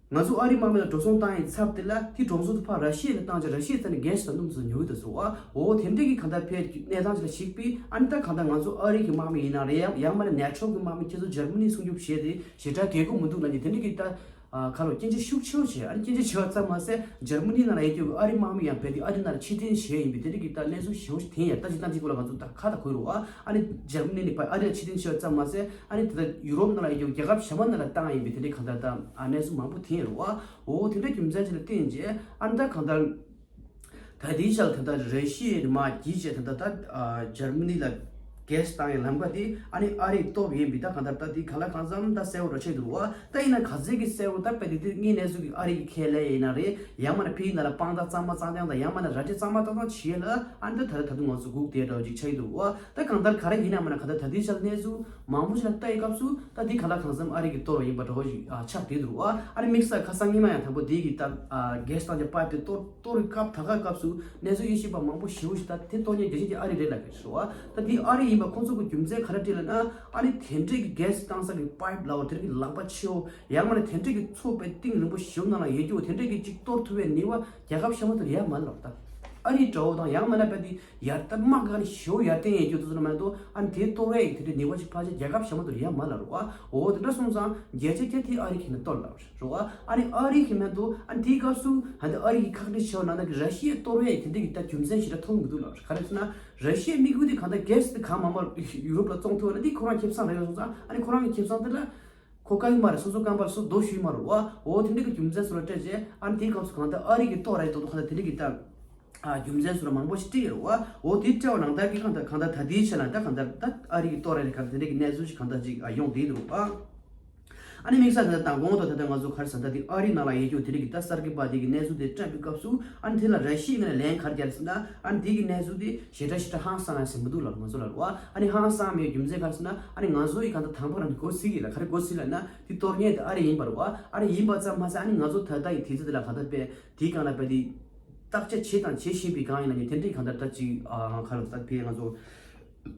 ང་ཚོ་ཨ་རི་དམག་མི་ལ་འགྲོ་སོང་བཏང་ཡས་ཚབ་དེ་ལ་དེ་འགྲོ་སོང་དེ་ཕར་ར་ཤི་ཡ་ལ་བཏང་བྱས་ར་ཤི་ཡའི་རྩ་ནས་གྷེ་སི་དང་སྣུམ་ཚོ་ཉོ་གི་འདུག་ཟེར་བ། འོ་དེ་འདྲ་གི་གང་ལྟར་ཕར་གནས་སྟངས་ཅིག་ལ་གཞིགས་པས་ཨ་ནི་ད་གང་ལྟར་ང་ཚོ་ཨ་རི་གི་དམག་མི་ཡིན་ན་རེད། ཡང་ཡང་མིན་ན་ནེ་ཊོ་གི་དམག་མི་ཁྱེད་ཚོ་འཇར་མ་ནི་སྲུང་སྐྱོབ་བྱས་ཏེ་ཞེ་དྲག་དགོས་མཁོ་མི་འདུག་ལབ་ནས་དེ་འདྲ་གི་ད། ཨ་ཁ་ལོ་སྐྱོན་བརྗོད་ཤུགས་ཆེ་བོ་བྱས། ཨ་ནི་སྐྱོན་བརྗོད་བྱས་པ་ཙམ་མ་ཟད་འཇར་མ་ནི་ནང་ལ་ཡོད་རྒྱུ་གི་ཨ་རི་དམག་མི་ཡང་རྦད་དེ་ཨ་རི་ནང་ལ་ཕྱིར་འཐེན་བྱས་ཡིན་པའི་དེ་འདྲ་གི་ད་གནས་ཚུལ་ཞེ་པོ་ཞིག་ཐོན་ཡོད། ད་སྤྱིར་བཏང་དེའི་སྐོར་ལ་ང་ཚོ་ད་ཁ་ད་གོ་རེད་བ། ཨ་ནི་འཇར་མ་ནི་ནས་ཕར་ཨ་རི་ལ་ཕྱིར་འཐེན་བྱས་པ་ཙམ་མ་ཟད་ཨ་ནི་དེ་ད་ཡུ་རོབ་ནང་ལ་ཡོད་རྒྱུ་རྒྱལ་ཁབ་གཞན་པ་ནང་ལ་བཏང་ཡིན་པའི་དེ་འདྲ་གང་ལྟར་ད་ཨ་གནས་ཚུལ་མང་པོ་ཐོན་ཡོད་རེད་བ། འོ་དེ་འདྲ་རྒྱུ་མཚན་ཅིག་ལ་བརྟེན་བྱས་ཨ་ནི་ད་གང་ལྟར། ད་དེའི་ཆར་ད་ལྟ་ར་ཤི་ཡའི་མར་གྱིས་བྱས་ད་ལྟ་ད་ཨ་འཇར་མ་ནི་ལ་ གེ་སི་བཏང་ཡའི་ལམ་ཁ་དེ་ཨ་ནི་ཨ་རིའི་སྟོབས་ཡིན་པའི་ད་གང་ལྟར་ད་དེ་ག་ལ་གང་འཚམ་ད་གསལ་བོ་ར་ཆགས་འདུག་བ། ད་ཡིན་ན་ག་ཚད་ཀྱི་གསལ་བོ་ད་དཔེ་དེ་དེ་དངོས་གནས་ཚུལ་གྱི་ཨ་རི་གི་ཁས་ལེན་ཡིན་ན་རེད། ཡང་མིན་ན་ཕི་ཡིན་ན་ལ་དཔང་རྟགས་གཙང་མ་གཙང་རྐྱང་དང་ཡང་མིན་ན་ར་སྤྲོད་གཙང་མ་གཙང་རྐྱང་བྱེད་ཡས་ལ་ཨ་ནི་ད་ད་ད་དུང་ང་ཚོ་སྒུག་བསྡད་འདྲ་བ་ཅིག་ཆགས་ཀྱི་འདུག་བ། ད་གང་ལྟར་ག་རེ་ཡིན་ན་མིན་ན་ག་ད་ད་དེའི་ཆ་ལ་གནས་ཚུལ་མང་པོ་ཞིག་ལ་ལྟ་ཡི་སྐབས་སུ་ད་དེ་ག་ལ་གང་འཚམ་ཨ་རི་གི་གཏོར་བ་ཡིན་པ་འདྲ་བོ་ཞིག་ཨ་ཆགས་བསྡད་འདུག་བ། ཨ་ནི་དམིགས་བསལ་ཁ་སང་ཉི་མ་ཡང་དང་པོ་དེ་གི་ད་གེ་སི་བཏང་རྒྱུ་པའིབ་དེ་གཏོར་གཏོར་བའི་སྐབས་ད་ག་སྐབས་སུ་གནས་ཚུལ་དབྱེ་ཞིབ་པ་མང་པོ་ཞེ་པོ་ཞིག་ད་དེ་གཏོར་མཁན་རྒྱལ་སྤྱི་དེ་ཨ་རི་རེད་ལབ་ཀྱི་རེད་བ། ད་དེ་ཨ་རི་ཡིན་པ་ཁོང་ཚོ་གི་རྒྱུ་མཚན་ག་རེ་བྲིས་ལབ་ན། ཨ་ནི་དེ་འདྲས་ཀྱི་གེ་སི་བཏང་ས་གི་པའིབ་ལབ་པ་དེ་འདྲས་ཀྱི་ལག་པ་ཆེ་བོ་ཡང་མིན་ན་དེ་འདྲས་ཀྱི་མཚོ་དཔེ་གཏིང་རིང་པོ་ཞེ་པོ་ནང་ལ་ཡོད་རྒྱུ་དེ་འདྲས་ཀྱི་ཅིག་གཏོར་ཐུབ་པའི་ནུས་པ་རྒྱལ་ཁབ་གཞན་པ་ཚོར་ཡོད་མ་རེད་ལབ། ད་ཨ་རི་འདྲ་བོ་དང་ཡང་མིན་ན་དཔེ་དེ་ཡར་ལྟ་དམག་གི་ཨ་ནི་ཞེ་པོ་ཡར་བརྟན་ཡོད་རྒྱུ་དེ་ཚོ་ལ་མ་གཏོགས་ཨ་ནི་དེ་གཏོར་བའི་དེ་འདྲའི་ནུས་པ་ཅིག་ཕལ་ཆེར་རྒྱལ་ཁབ་གཞན་པ་ཚོར་ཡོད་མ་རེད་བ། འོ་དེ་འདྲ་སོང་ཙང་རྒྱལ་སྤྱི་གལ་ཏེ་ཨ་རི་གིས་ནི་གཏོར་ལབ་རེད་བ། ཨ་ནི་ཨ་རི་གིས་མ་གཏོགས་ཨ་ནི་དེའི་སྐབས་སུ་ཨ་ནི་ཨ་རི་གིས་ཁག་དཀྲི་ཆེ་བ་ནང་ན་གི་ར་ཤི་ཡའི་གཏོར་བའི་དེ་འདྲ་གི་ད་རྒྱུ་མཚན་ཞིག་ད་མཐོང་གི་འདུག་ལབ་རེད། ག་རེ་ཟེར་ན་ར་ཤི་ཡའི་དམིགས་ཡུལ་དེ་གང་ལྟར་གེ་སི་དེ་གང་མང་མང་ཡུ་རོབ་ལ་བཙོང་ཐུབ་པ་ན་དེ་ཁོ་རང་ཁེ་བཟང་རེད་སོང་ཙང་ཨ་ནི་ཁོ་རང་གི་ཁེ་བཟང་དེ་ལ་ཁོ་དཀའ་གི་མ་རེད། སོ་སོ་རྐང་པར་སོ་རྡོ་གཞུས་མ་རེད་བ། འོ་དེ་འདྲ་གི་རྒྱུ་མཚན་སོགས་ལ་སྤྲད་རྗེས་ཨ་ནི་དེའི་སྐབས་སུ་གང་ལྟར་ཨ་རི་གིས་གཏོར་ར་ཡི་དོ་དོ་གང་ལྟར་དེ་འདྲ་གི་ད། ཨ་རྒྱུ་མཚན་སོགས་ལ་མང་པོ་ཞིག་བྲིས་ཡོད་རེད་བ། འོ་དེ་བྲིས་པ་ནང་ལྟར་གྱི་གང་ལྟར་གང་ལྟར་ད་ལྟའི་ཆ་ལ་ད་གང་ལྟར་ད་ཨ་རི་གིས་གཏོར་ར་རེད་གང་ལྟར་དེ་འདྲ་གི་གནས་ཚུལ་ཞིག་གང་ལྟར་ཅིག་ཨ་ཡོང་བསྡད་འདུག་བ། ཨ་ནི་དམིགས་བསལ་ད་ལྟ་མདང་དགོང་དང་ད་ལྟ་ང་ཚོ་ག་རེ་ཟེར་ད་དེ་ཨ་རི་ནང་ལ་ཡོད་རྒྱུ་དེ་འདྲ་གི་ད་གསར་འགོད་པ་དེ་གི་གནས་ཚུལ་དེ་བཀྲམ་པའི་སྐབས་སུ་ཨ་ནི་དེ་ལ་ར་ཤི་ཡའི་ངོས་ནས་ལན་ག་རེ་རྒྱག་ཟེར་ན་ཨ་ནི་དེ་གི་གནས་ཚུལ་དེ་ཞེ་དྲག་ཞེ་དྲག་ཧང་སང་ཡ་ཟེར་མི་འདུག་ལབ་ང་ཚོ་ལ་རེད་བ། ཨ་ནི་ཧང་སང་མེད་རྒྱུ་མཚན་ག་རེ་ཟེར་ན་ཨ་ནི་ང་ཚོ་ཡི་གང་ལྟར་དང་པོ་རང་གི་མགོ་ཚོས་ཀྱི་ལ་ག་རེ་མགོ་ཚོས་ལབ་ན་དེ་གཏོར་མཁན་དེ་ཨ་རི་ཡིན་པ་རེད་བ། ཨ་རི་ཡིན་པ་ཙམ་མ་ཟད་ཨ་ནི་ང་ཚོ་ད་ལྟ་ཡི་དུས་ཚོད་དེ་ལ་གང་ལྟར་དཔེ་དེའི་སྒང་ལ་དཔེ་དེ་བརྟག་དཔྱད་བྱེད་དང་བྱེད་བཞིན་པའི་སྒང་ཡིན་ན་ནི་དེ་འདྲའི་གང་ལྟར་ད་ཅིག་ཨ་ཁ་ལོ་ད་དཔེ་ང་ཚོ་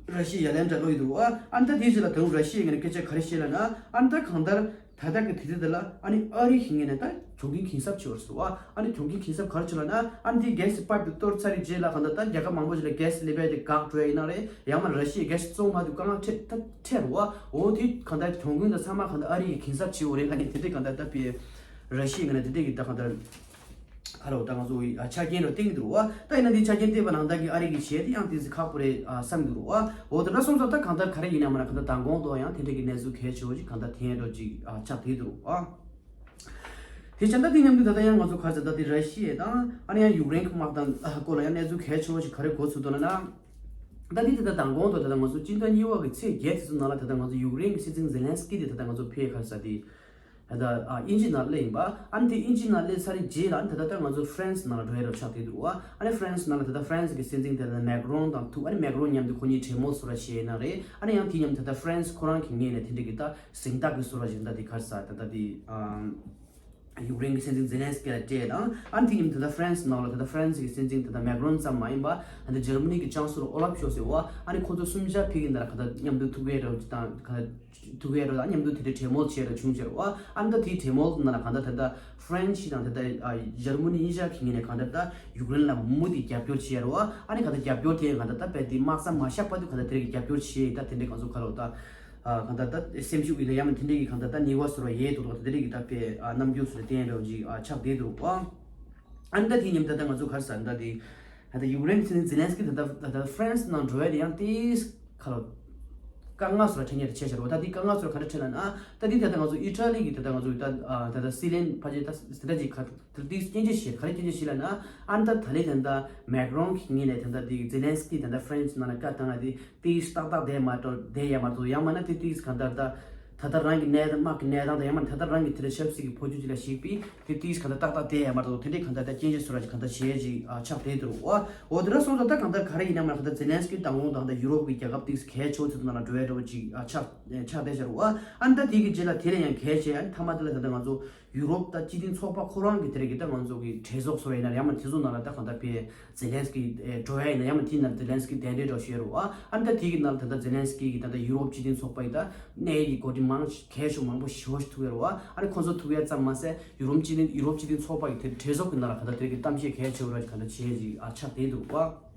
ར་ཤི་ཡ་ལན་འདྲ་ལོ་ཡི་འདུག་བ། ཨ་ནི་ད་དེའི་རྗེས་ལ་ད་རུང་ར་ཤི་ཡའི་ངོས་ནས་སྐད་ཆ་ག་རེ་བཤད་ལབ་ན་ཨ་ནི་ད་གང་ལྟར་ད་ལྟ་གི་དུས་ཚོད་དེ་ལ་ཨ་ནི་ཨ་རི་ཡི་ངོས་ནས་ད་གྱོང་གུན་གྱིན་གསབ་བྱེད་པར་ཟེར་བ། ཨ་ནི་གྱོང་གུན་གྱིན་གསབ་ག་རེ་བྱེད་ལབ་ན་ཨ་ནི་དེ་གེ་སི་པའིབ་དེ་གཏོར་ཚར་བའི་རྗེས་ལ་གང་ལྟར་ད་རྒྱལ་ཁབ་མང་པོ་ཞིག་ལ་གེ་སི་སླེབས་ཡ་དེ་བཀག་འགྲོ་ཡ་ཡིན་ན་རེད། ཡང་མ་ར་ཤི་ཡའི་གེ་སི་བཙོང་མ་ཐུབ་དཀའ་ངལ་འཕྲད་ད་འཕྲད་རེད་བ། འོ་དེ་གང་ལྟར་གྱོང་གུན་དང་ཚང་མ་གང་ལྟར་ཨ་རི་ཡིས་གྱིན་གསབ་བྱེད་འོ་རེད། ཨ་ནི་དེ་འདྲའི་གང་ལྟར་ད་དཔེ་ར་ཤི་ཡའི་ངོས་ནས་དེ་འདྲའི་གི་ད་གང་ལྟར། ཁ་ལོ་ད་ང་ཚོ་ཡི་ཆ་རྐྱེན་རོ་བསྟན་གྱི་འདུག་བ། ད་ཡིན་ན་འདི་ཆ་རྐྱེན་བལྟས་པ་ནང་ལྟར་གྱི་ཨ་རི་གི་གཞས་དེ་ཡང་ཏོག་ཙམ་ཁག་པོ་རེད་ཨ་བསམ་གྱི་འདུག་བ། འོ་དེ་འདྲ་སོང་ཙང་ད་གང་ལྟར་ག་རེ་ཡིན་ན་མ་ན་གང་ལྟར་མདང་དགོང་དུ་ཡང་དེ་འདྲ་གི་གནས་ཚུལ་གལ་ཆེ་བོ་ཞིག་གང་ལྟར་ཐོན་རོ་ཅིག་ཨ་ཆགས་བསྡད་འདུག་བ། དེ་བྱས་ད་དེ་མཉམ་དུ་ད་ལྟ་ཡང་ང་ཚོ་ག་རེ་ཟེར་ད་དེ་ར་ཤི་ཡ་དང་ཨ་ནི་ཡང་ཡུཀ་རེན་གྱི་དམག་དང་སྐོར་ལ་ཡང་གནས་ཚུལ་གལ་ཆེ་བོ་ཞིག་ག་རེ་གོ་ཚུལ་འདུག་ལབ་ན། ད་དེ་དེ་ད་མདང་དགོང་དུ་ད་ལྟ་ང་ཚོ་སྤྱི་ཟླ་གཉིས་པ་གི་ཚེས་བརྒྱད་དེ་ཚོ་ནང་ལ་ད་ལྟ་ང་ཚོ་ཡུཀ་རེན་གྱི་སྲིད་འཛིན་ཛེ་ལན་སི་ཀི་དེ་ད་ལྟ་ང་ཚོ་ཕེབས་ག་རེ་ཟེར་དེ། ད་ལྟ་ཨ་དབྱིན་ཇི་ནང་སླེབས་ཡིན་པ། ཨ་ནི་དེ་དབྱིན་ཇི་ནང་སླེབས་ཚར་རྗེས་ལ་ཨ་ནི་ད་ལྟ་ད་ང་ཚོ་ཧྥ་རན་སི་ནང་ལ་འགྲོ་ཡ་རོགས་ཆགས་བསྡད་འདུག་བ། ཨ་ནི་ཧྥ་རན་སི་ནང་ལ་ད་ལྟ་ཧྥ་རན་སི་གི་སྲིད་འཛིན་དེ་ལ་མེག་རོན་དང་ཐུག་ཨ་ནི་མེག་རོན་མཉམ་དུ་ཁོ་གཉིས་གྲོས་མོལ་བཟོ་འདྲ་བྱས་ཡིན་ན་རེད། ཨ་ནི་ཡང་དེ་མཉམ་དུ་ད་ལྟ་ཧྥ་རན་སི་ཁོ་རང་གི་ངོས་ནས་དེ་འདྲ་གི་ད་གཟེངས་རྟགས་ཀྱི་བཟོ་འདྲ་ཞིག་ད་དེ་ག་རེ་ཟེར་ད་ལྟ་དེ་ཨམ་ཡུཀ་རེན་གྱི་སྲིད་འཛིན་ཛེ་ལན་སི་ཀི་ལ་སྤྲད་དང་ཨ་ནི་དེ་མཉམ་དུ་ད་ལྟ་ཧྥ་རན་སི་ནང་ལ་ད་ལྟ་ཧྥ་རན་སི་གི་སྲིད་འཛིན་ད་ལྟ་མེག་རོན་ཙམ་མ་ཡིན་པ་ད་ལྟ་འཇར་མ་ནི་གི་ཅང་སི་ལོ་ཨོ་ལབ་ཤོལ་ཟེར་བ་ཨ་ནི་ཁོ་ཚོ་གསུམ་ཆ་ཕ་གི་ནང་ལ་ག་ད་མཉམ་དུ་ཐུག་ཡས་རོགས་ཅིག་དང་ག་ཐུག་ཡས་རོགས་དང་མཉམ་དུ་དེ་འདྲའི་གྲོས་མོལ་བྱས་རོགས་བྱུང་ཟེར་བ། ཨ་ནི་ད་དེའི་གྲོས་མོལ་ནང་ལ་གང་ལྟར་ད་ལྟ་ཧྥ་རན་སི་དང་ད་ལྟ་ཨ་འཇར་མ་ནི་གཉིས་ཆ་གི་ངོས་ནས་གང་ལྟར་ད་ཡུཀ་རེན་ལ་མུ་མཐུད་རྒྱབ་སྐྱོར་བྱས་རོགས། ཨ་ནི་གང་ལྟར་རྒྱབ་སྐྱོར་དེ་གང་ལྟར་ད་རྦད་དེ་དམག་ས་མ་བཞག་བར་དུ་གང་ལྟར་དེ་རིགས་རྒྱབ་སྐྱོར་བྱས་ད་དེ་འདྲའི་གང་ཚོ་ཁ་ལོ་ད་ཨ་གང་ལྟར་ད་སེམས་ཤུགས་ཡིན་ན་ཡང་ན་དེ་འདྲའི་གི་གང་ལྟར་ད་ནུས་པ་བཟོ་བ་ཡས་འདུག་ད་དེ་འདྲའི་གི་ད་དཔེ་ཨ་རྣམ་འགྱུར་བཟོ་བ་བསྟན་རོགས་ཅིག་ཨ་ཆགས་བསྡད་འདུག་ཨ། ཨ་ནི་ད་དེ་མཉམ་ད་ལྟ་ང་ཚོ་ག་རེ་ཟེར་ད་དེ། ད་ལྟ་ཡུཀ་རེན་གྱི་སྲིད་འཛིན་ཛེ་ལན་སི་ཀི་ད་ལྟ་ད་ལྟ་ཧྥ་རན་སི་ནང་འགྲོ་ཡ་དེ་ཡང་ཏིས་ཁ་ལོ། དཀའ་ངལ་སོགས་འཕྲད་ཉེར་ཆེ་ཤར་བ་ད་དེ་དཀའ་ངལ་སོགས་ག་འདྲ་འཕྲད་ལ་ན་ད་དེ་ད་ལྟ་ང་ཚོ་ཨི་ཊ་ལི་གི་ད་ལྟ་ང་ཚོ་ད་ད་ལྟ་སྲིད་བློན་ཕལ་ཆེར་ད་ད་ལྟ་ཅིག་ཁ་ད་ཏིས་སྐྱོན་བརྗོད་བྱེད་ག་རེ་སྐྱོན་བརྗོད་བྱེད་ལ་ན་ཨ་ད་ད་ལེ་ད་ལྟ་མེག་རོན་གྱི་ངོས་ནས་ད་ལྟ་དེ་ཛེ་ལན་སི་ཀི་ད་ལྟ་ཧྥ་རན་སི་ནང་ལ་བཀའ་བཏང་ཡ་དེ་ཏིས་ཏག་ཏག་བསྡད་མ་གཏོགས་བསྡད་ཡ་མ་གཏོགས་ཡང་མིན་ན་དེ་ཏིས་ག་འདྲ་ད། ད་ལྟ་རང་གི་གནས་སྟངས་དམག་གི་གནས་སྟངས་དང་ཡང་མིན་ད་ལྟ་རང་གི་དེ་འདྲ་ཆབ་སྲིད་ཀྱི་འཕོ་འགྱུར་ཅིག་ལ་གཞིགས་པའི་དེ་ཏིས་གང་ལྟར་ཏག་ཏག་བསྡད་ཡ་མ་གཏོགས་དེ་འདྲའི་གང་ལྟར་ད་སྐྱོན་བརྗོད་བཟོ་འདྲ་ཅིག་གང་ལྟར་བྱས་ཅིག་ཨ་ཆགས་བསྡད་འདུག་བ། འོ་དེ་འདྲ་སོང་ཙང་ད་གང་ལྟར་ག་རེ་ཡིན་ན་མ་གང་ལྟར་ཛེ་ལན་སི་ཀི་དང་པོ་དང་ད་ཡུ་རོབ་ཀྱི་རྒྱལ་ཁབ་ཏིས་གལ་ཆེ་བོ་ཚོ་ནང་ལ་འགྲོ་ཡ་འདྲ་བོ་ཅིག་ཨ་ཆགས་ཆགས་བསྡད་ཤར་བ། ཨ་ནི་ད་དེ་གི་རྗེས་ལ་དེ་ལས་ཡང་གལ་ཆེ་ཨ་ནི་མཐའ་མ་དེ་ལ་ད་ལྟ་ང་ཚོ་ཡུ་རོབ་ད་སྤྱི་མཐུན་ཚོགས་པ་ཁོ་རང་གི་དེ་རིགས་ཀྱི་ད་ང་ཚོ་གི་གྲོས་ཚོགས་སོ་ཡིན་ན་ཡང་མ་དེ་ཚོ་ནང་ལ་ད་གང་ལྟར་དཔེ། ཛེ་ལན་སི་ཀི་ཨེ་འགྲོ་ཡ་ཡིན་ན་ཡང་མིན་དེའི་ནང་ཛེ་ལན་སི་ཀི་གདན་འདྲེན་འགྲོ་ཤེས་རུ་བ། ཨ་ནི་ད་དེའི་གི་ནང་ད་ལྟ་ཛེ་ལན་སི་ཀི་གི་ད་ལྟ་ཡུ་རོབ་སྤྱི་མཐུན་ཚོགས་པ་ཡི་ད་གནད་ཡིག་གི་འགོ་ཁྲིད་མང་གལ་ཤོས་མང་པོ་ཞེ་པོ་ཞིག་ཐུག་ཡ་རུ་བ། ཨ་ནི་ཁོང་ཚོ་ཐུག་ཡ་ཙམ་མ་ཟད་ཡུ་རོབ་སྤྱི་མཐུན་ཡུ་རོབ་སྤྱི་མཐུན་ཚོགས་པ་ཡི་དེ་གྲོས་ཚོགས་ཀྱི་ནང་ལ་ག་ད་དེ་གི་གཏམ་བཤད་གལ་ཆེ་བོ་ར་ག་ད་བྱས་ཡ་ཅིག་ཨ་ཆགས་བསྡད་འདུག་བ།